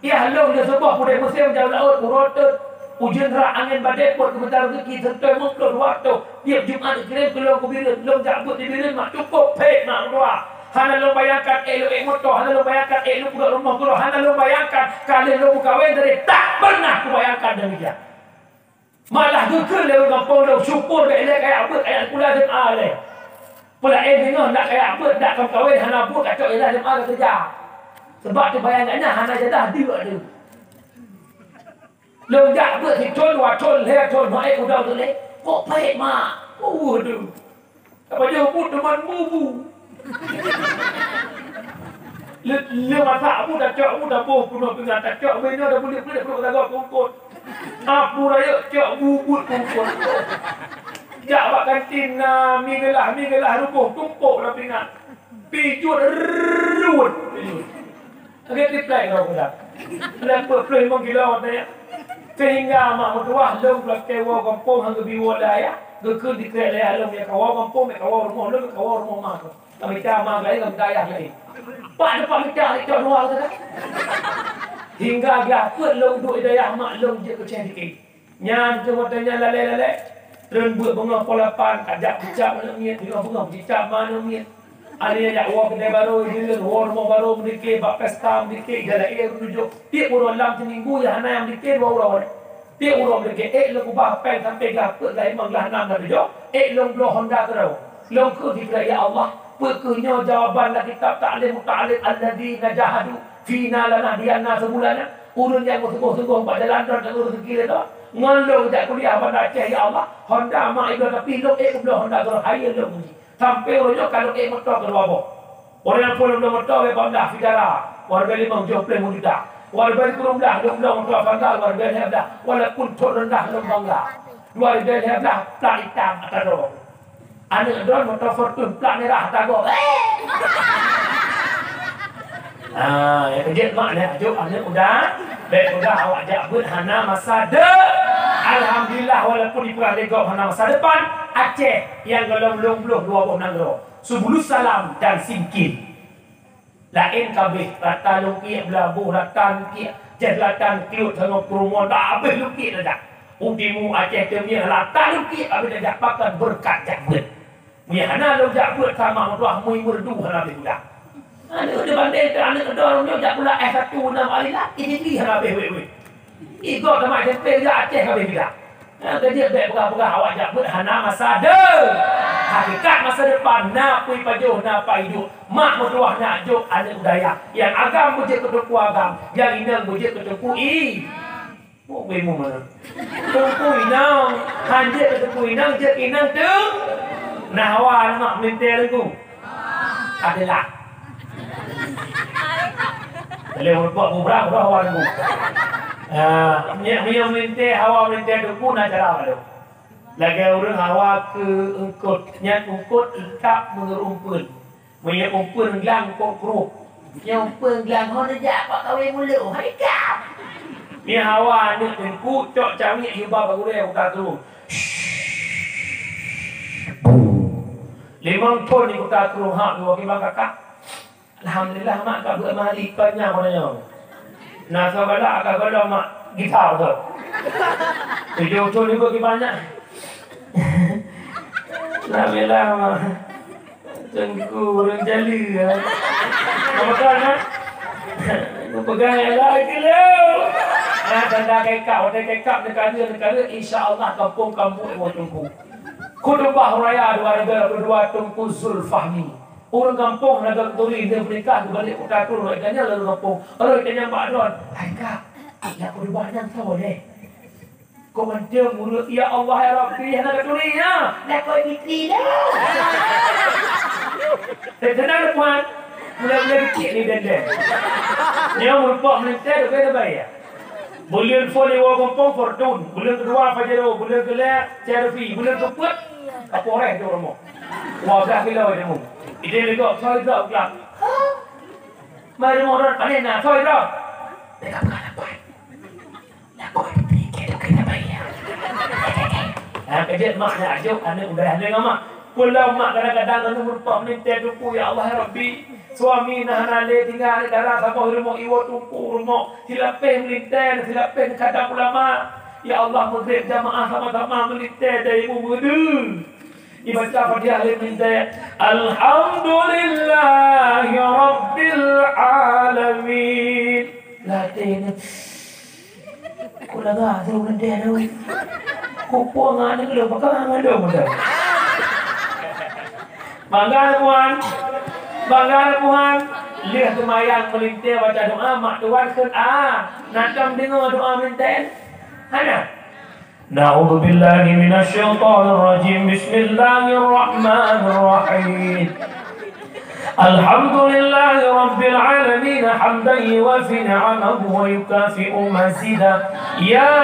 Ayah lôn di suboh udép musém jalan laôt, uroe teuk. Ujeuen rak angén badai pot geumeutah rezeki seutôi meuplôh dua reutôh. Tiep Jumat geukirém keu lôn keu Bireuen, lôn jak beuet di Bireuen mak cukôp phét mak meutuah. Hana lôn bayangkan ék lôn ék moto, hana lôn bayangkan ék lôn peugöt rumoh keudroe, hana lôn bayangkan ka lheueh lôn meukawen dari tak pernah kubayangkan demikian. Malah geukheun lé ureueng gampông lôn syukur bèk lé kaya beuet ayat sekolah S M A lé. Peulaén deungoe nak kaya beuet dak ka meukawen hana buet kacok ijazah S M A ka keureuja. Sabab teubayang gobnyan hana ijazah deuek deuh. Lôn jak beuet sithon, dua thon, lhèe thon, hana ék udau teulé. Kok payah, mak? Kok weueh deuh? Tapajoh bu teuma bubu. Le, le masak bu, tacok bu, taboh peunoh pinggan, tacok bu inoe, tabuleuk-buleuk peunoh tagoe pungkot. Apu rayeuk cok bu buet pungkot. Jak bak kantin na mi geulah, mi geulah ruboh tumpôk lam pinggan. Pijuet ruet. Lagèe triplek droe peugah. Lhèe peuet ploh limong kilo watèe nyan. Sehingga mak meutuah lôn geulakèe woe gampông han geubi woe lé ayah, geukheun dikrek lé ayah lôn, "Meukawoe gampông, meukawoe rumoh lôn, meukawoe rumoh ma lôn." Ka mita ma laén, ka mita ayah laén. Pat teumpat mita lé cok dua tu kan. Hingga glah peuet lôn duek di dayah mak lôn jeuet keu ceh dikit. Nyan teuma watèe nyan lalèe-lalèe, treun beuet beungoh poh lapan, ka jak peucap aneuk miet, beungoh-beungoh peucap ma aneuk miet. Aneuk jak woe keudè barô, jeuet woe rumoh barô meudike, bak pesta meudike, jalan eh meununjuk. Tiep uroe lam siminggu, ya hana nyang meudike dua uroe. Tiep uroe meudike, ék lôn ubah péng sampai glah peuet, glah limong, glah nam, glah tujoh, ék lôn bloe Honda keudroe. Lôn kheun dikeue, "Ya Allah, peu kheueh nyoe jawaban lam kitab Ta'lim Muta'allim, alladzina jahadu fina lanahdiyannahum subulana." Ureueng nyang meusunggoh-sunggoh bak jalan droe dan ureueng seukiri droe. Ngon lôn jak kuliah Banda Aceh, ya Allah, Honda mak ibloe, tapi lôn ék kubloe Honda droe, hayeue lôn uji. Sampai uroe nyoe ka lôn ék moto keudua boh. Ureueng nyang phôn lôn bloe moto, bèk Honda Vivara, warga limong, tujoh pleh limong juta. Warga di kureueng blah, lôn bloe moto Avanza, warga lhèe blah, walaupun thon reundah lôn bangga. Dua ribèe lhèe blah, plat itam ata droe. Aneuk droe moto Fortuner plat mirah tagoe. Ah, ya keujeuet mak, ya jok aneuk uda, bèk peugah awak jak beuet hana masa de-, Alhamdulillah, walaupun dipeugah lé gob hana masa depan, Aceh nyang golom lôn bloh dua boh nanggroe, Subulus Salam dan Singkil. Laén kabéh, rata lôn kiek Beulaboh, rata lôn kiek Aceh Selatan, Kluet, Sangoe, Purulmon, dah habéh lôn kiek dah. U Timu, Aceh Teumieng, rata lôn kiek habéh dah jak, pakon beureukat jak beuet. Meunyo hana lôn jak beuet, sama meutuah mui meureudu hana habéh guda. Aneuk dibandeng keu aneuk keudroe lôn jak pula S satu enam hari lah, ini hana habéh wéh-wéh. Igoe teuma S M P jak Aceh ka habéh guda. Nyang keujeuet bèk peugah-peugah awak jak beuet hana masa de-, hakikat masa depan na pui pajoh na pai duek. Mak meutuah na jok aneuk dayah. Nyang agam beujeuet keu teungku agam, nyang inong beujeuet keu teungku i-, oh, bingung mana? Teungku inong, han jeuet keu teungku inong, jeuet keu inong teung-, nah, hawa aneuk mak meulintèe teungku. Adalah. Lé meureumpok mubrang roh awak teungku. Ah, nyan meulintèe, hawa meulintèe teungku na cara baru. Lagèe ureueng hawa keu eungkôt, nyan eungkôt ikab meunurot umpeuen. Meunyoe umpeuen glang eungkôt krueng. Nyoe umpeuen glang hana jak bak kawé mulôh, hai kab. Nyan hawa aneuk teungku cok camiek yuba bak gurèe uta krueng. Limong thon di uta krueng hak dua kiban kakak. Alhamdulillah, mak ka beuet mahali kon nyan, kon nyoe. Na soe galak ka gohlom mak gisa beutôi. Tujoh thon ibu geubanyak. Alhamdulillah, mak. Teungku ureueng jali, ya. Beutôi, kan? Peugah ya lah, gila. Nah, tanda kekak, watèe kekak, neukara, neukara, insya Allah, kampung-kampung, ibu teungku. Khutbah raya dua ribu dua puluh dua, Teungku Zulfahmi. Ureueng gampông hana geuturi, lheueh meunikah geubalek u Takrung, rot gobnyan laju gampông. Rot gobnyan bak droen, "Hai kak, nyang khutbah nyan soe lé?" Kok mantong ureueng, "Ya Allah, ya Rabbi, hana geuturi nyan." Lakoe Fitri lah. Eh, tenang, Tuhan. Mula-mula kecil ni, den-den. Nyoe meureumpok meulintèe, dok keuh bayar. Buleuen phôn iwoe gampông Fortuner, buleuen keudua Pajero, buleuen keulhèe C R V, buleuen keupeuet Kapolres jok rumoh. Dua blah kilo jemu. Idéh lé gob, soe droe u glam. Hah? Mai rumoh droen pané na, soe droe. Teuka peugah lapan. Lakoe pike teuka na bayar. Ha, keujeuet mak nyan ajok aneuk udah lé ngon mak. Peue lom mak kadang-kadang aneuk meurumpok meulintèe teungku, ya Allah ya Rabbi. Suami na hana lé tinggai aneuk dara saboh rumoh iwoe teungku rumoh. Silapeh meulintèe, silapeh kadang ulama. Ya Allah, meugreb jamaah sama-sama meulintèe dari mu meudu. Ibaca Fatihah lé meulintèe. Alhamdulillahi Rabbil Alamin. Latih ni. Ku lagak tu meulintèe tu. Ku puang aneuk lu, pakon aneuk lu, lu. Bangga Tuhan. Bangga Tuhan. Lheueh seumayang meulintèe baca doa, mak tuan kheun, ah, na tom deungoe doa meulintèe? Hana. أعوذ بالله من الشيطان الرجيم. بسم الله الرحمن الرحيم. الحمد لله رب العالمين، حمدا يوافي نعمه ويكافئ مزيده. يا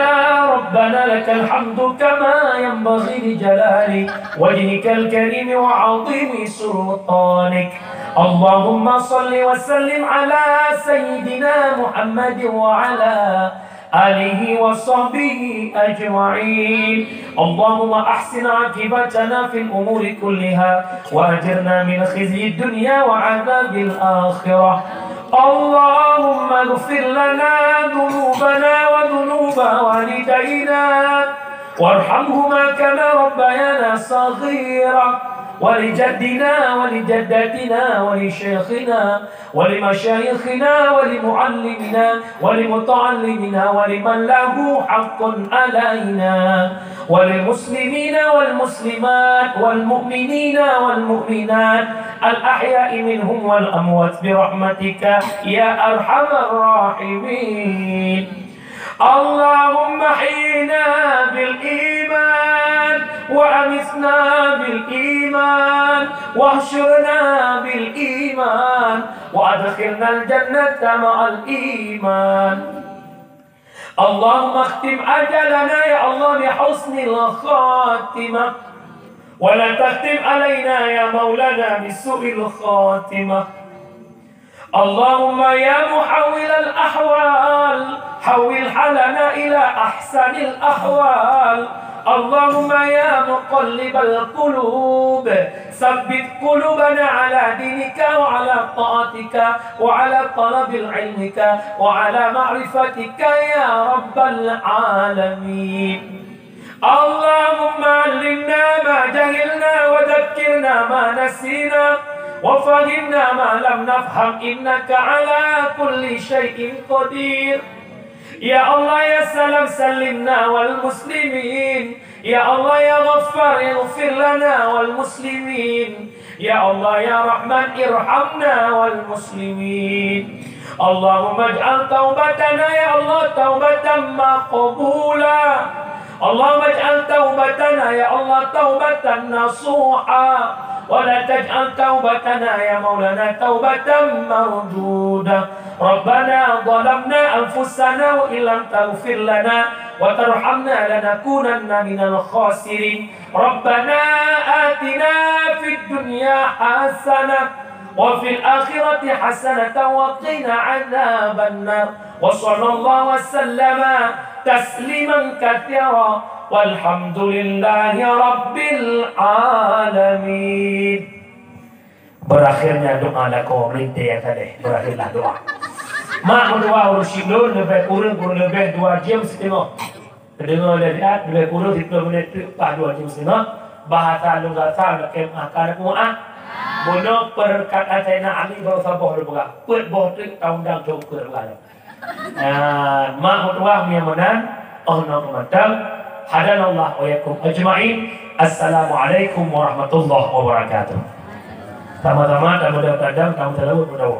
ربنا لك الحمد كما ينبغي لجلال وجهك الكريم وعظيم سلطانك. اللهم صل وسلم على سيدنا محمد وعلى آله وصحبه أجمعين. اللهم أحسن عاقبتنا في الأمور كلها وأجرنا من خزي الدنيا وعذاب الآخرة. اللهم اغفر لنا ذنوبنا وذنوب والدينا وارحمهما كما ربيانا صغيرا ولجدنا ولجدتنا ولشيخنا ولمشايخنا ولمعلمنا ولمتعلمنا ولمن له حق علينا وللمسلمين والمسلمات والمؤمنين والمؤمنات الأحياء منهم والأموات برحمتك يا أرحم الراحمين. اللهم أحينا بالإيمان وأمتنا بالإيمان واحشرنا بالإيمان وأدخلنا الجنة مع الإيمان. اللهم اختم أجلنا يا الله بحسن الخاتمة ولا تختم علينا يا مولانا بسوء الخاتمة. اللهم يا محول الأحوال، حول حالنا إلى أحسن الأحوال. اللهم يا مقلب القلوب، ثبت قلوبنا على دينك وعلى طاعتك وعلى طلب علمك وعلى معرفتك يا رب العالمين. اللهم علمنا ما جهلنا وذكرنا ما نسينا وفهمنا ما لم نفهم إنك على كل شيء قدير. يا الله يا سلام سلمنا والمسلمين. يا الله يا غفار اغفر لنا والمسلمين. يا الله يا رحمن ارحمنا والمسلمين. اللهم اجعل توبتنا يا الله توبة مقبولة. اللهم اجعل توبتنا يا الله توبة نصوحا، ولا تجعل توبتنا يا مولانا توبة مردودة. ربنا ظلمنا أنفسنا وإن لم تغفر لنا وترحمنا لنكونن من الخاسرين. ربنا آتنا في الدنيا حسنة وفي الآخرة حسنة وقنا عذاب النار. وصلى الله وسلم تسليما كثيرا. والحمد لله رب العالمين. Berakhirnya doa lakoe meulintèe nyang sadeh. Berakhirlah doa. Mak meudoa ureueng syiek lôn leubeh kureueng, kureueng leubeh dua jeuem siteungoh. Teudeungoe lé siat, leubeh kureueng siplôh minèt teuk paih dua jeuem siteungoh. Bahasa lôn rasa lakèe meuakal ku ah. Bunoe peureukat asai na Ali baru saboh lôn peugah. Peuet boh teuk taundang cok ukeue peugah lôn. Nyan, mak meutuah meunyoe meunan, oh noe mantong. Hadanallah wa iyyakum ajma'in. Assalamualaikum warahmatullahi wabarakatuh. Sama-sama tamudah tadang, tamu talawut mudawa.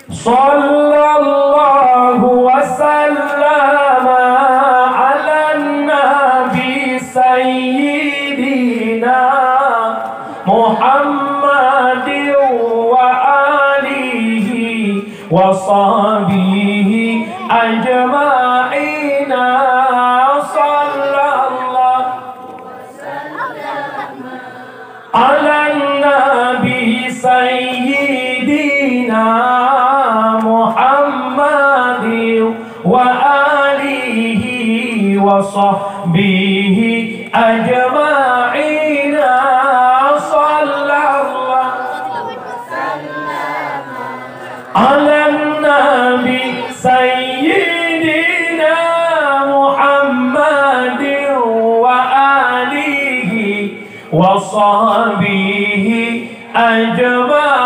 Sallallahu wa sallama ala nabi sayyidina Muhammadin wa alihi wa sahbihi ajma'ina. Sallallahu ala nabi sayyidina Muhammad. وصحبه أجمعين. صلى الله على النبي سيدنا محمد وآله وصحبه أجمعين.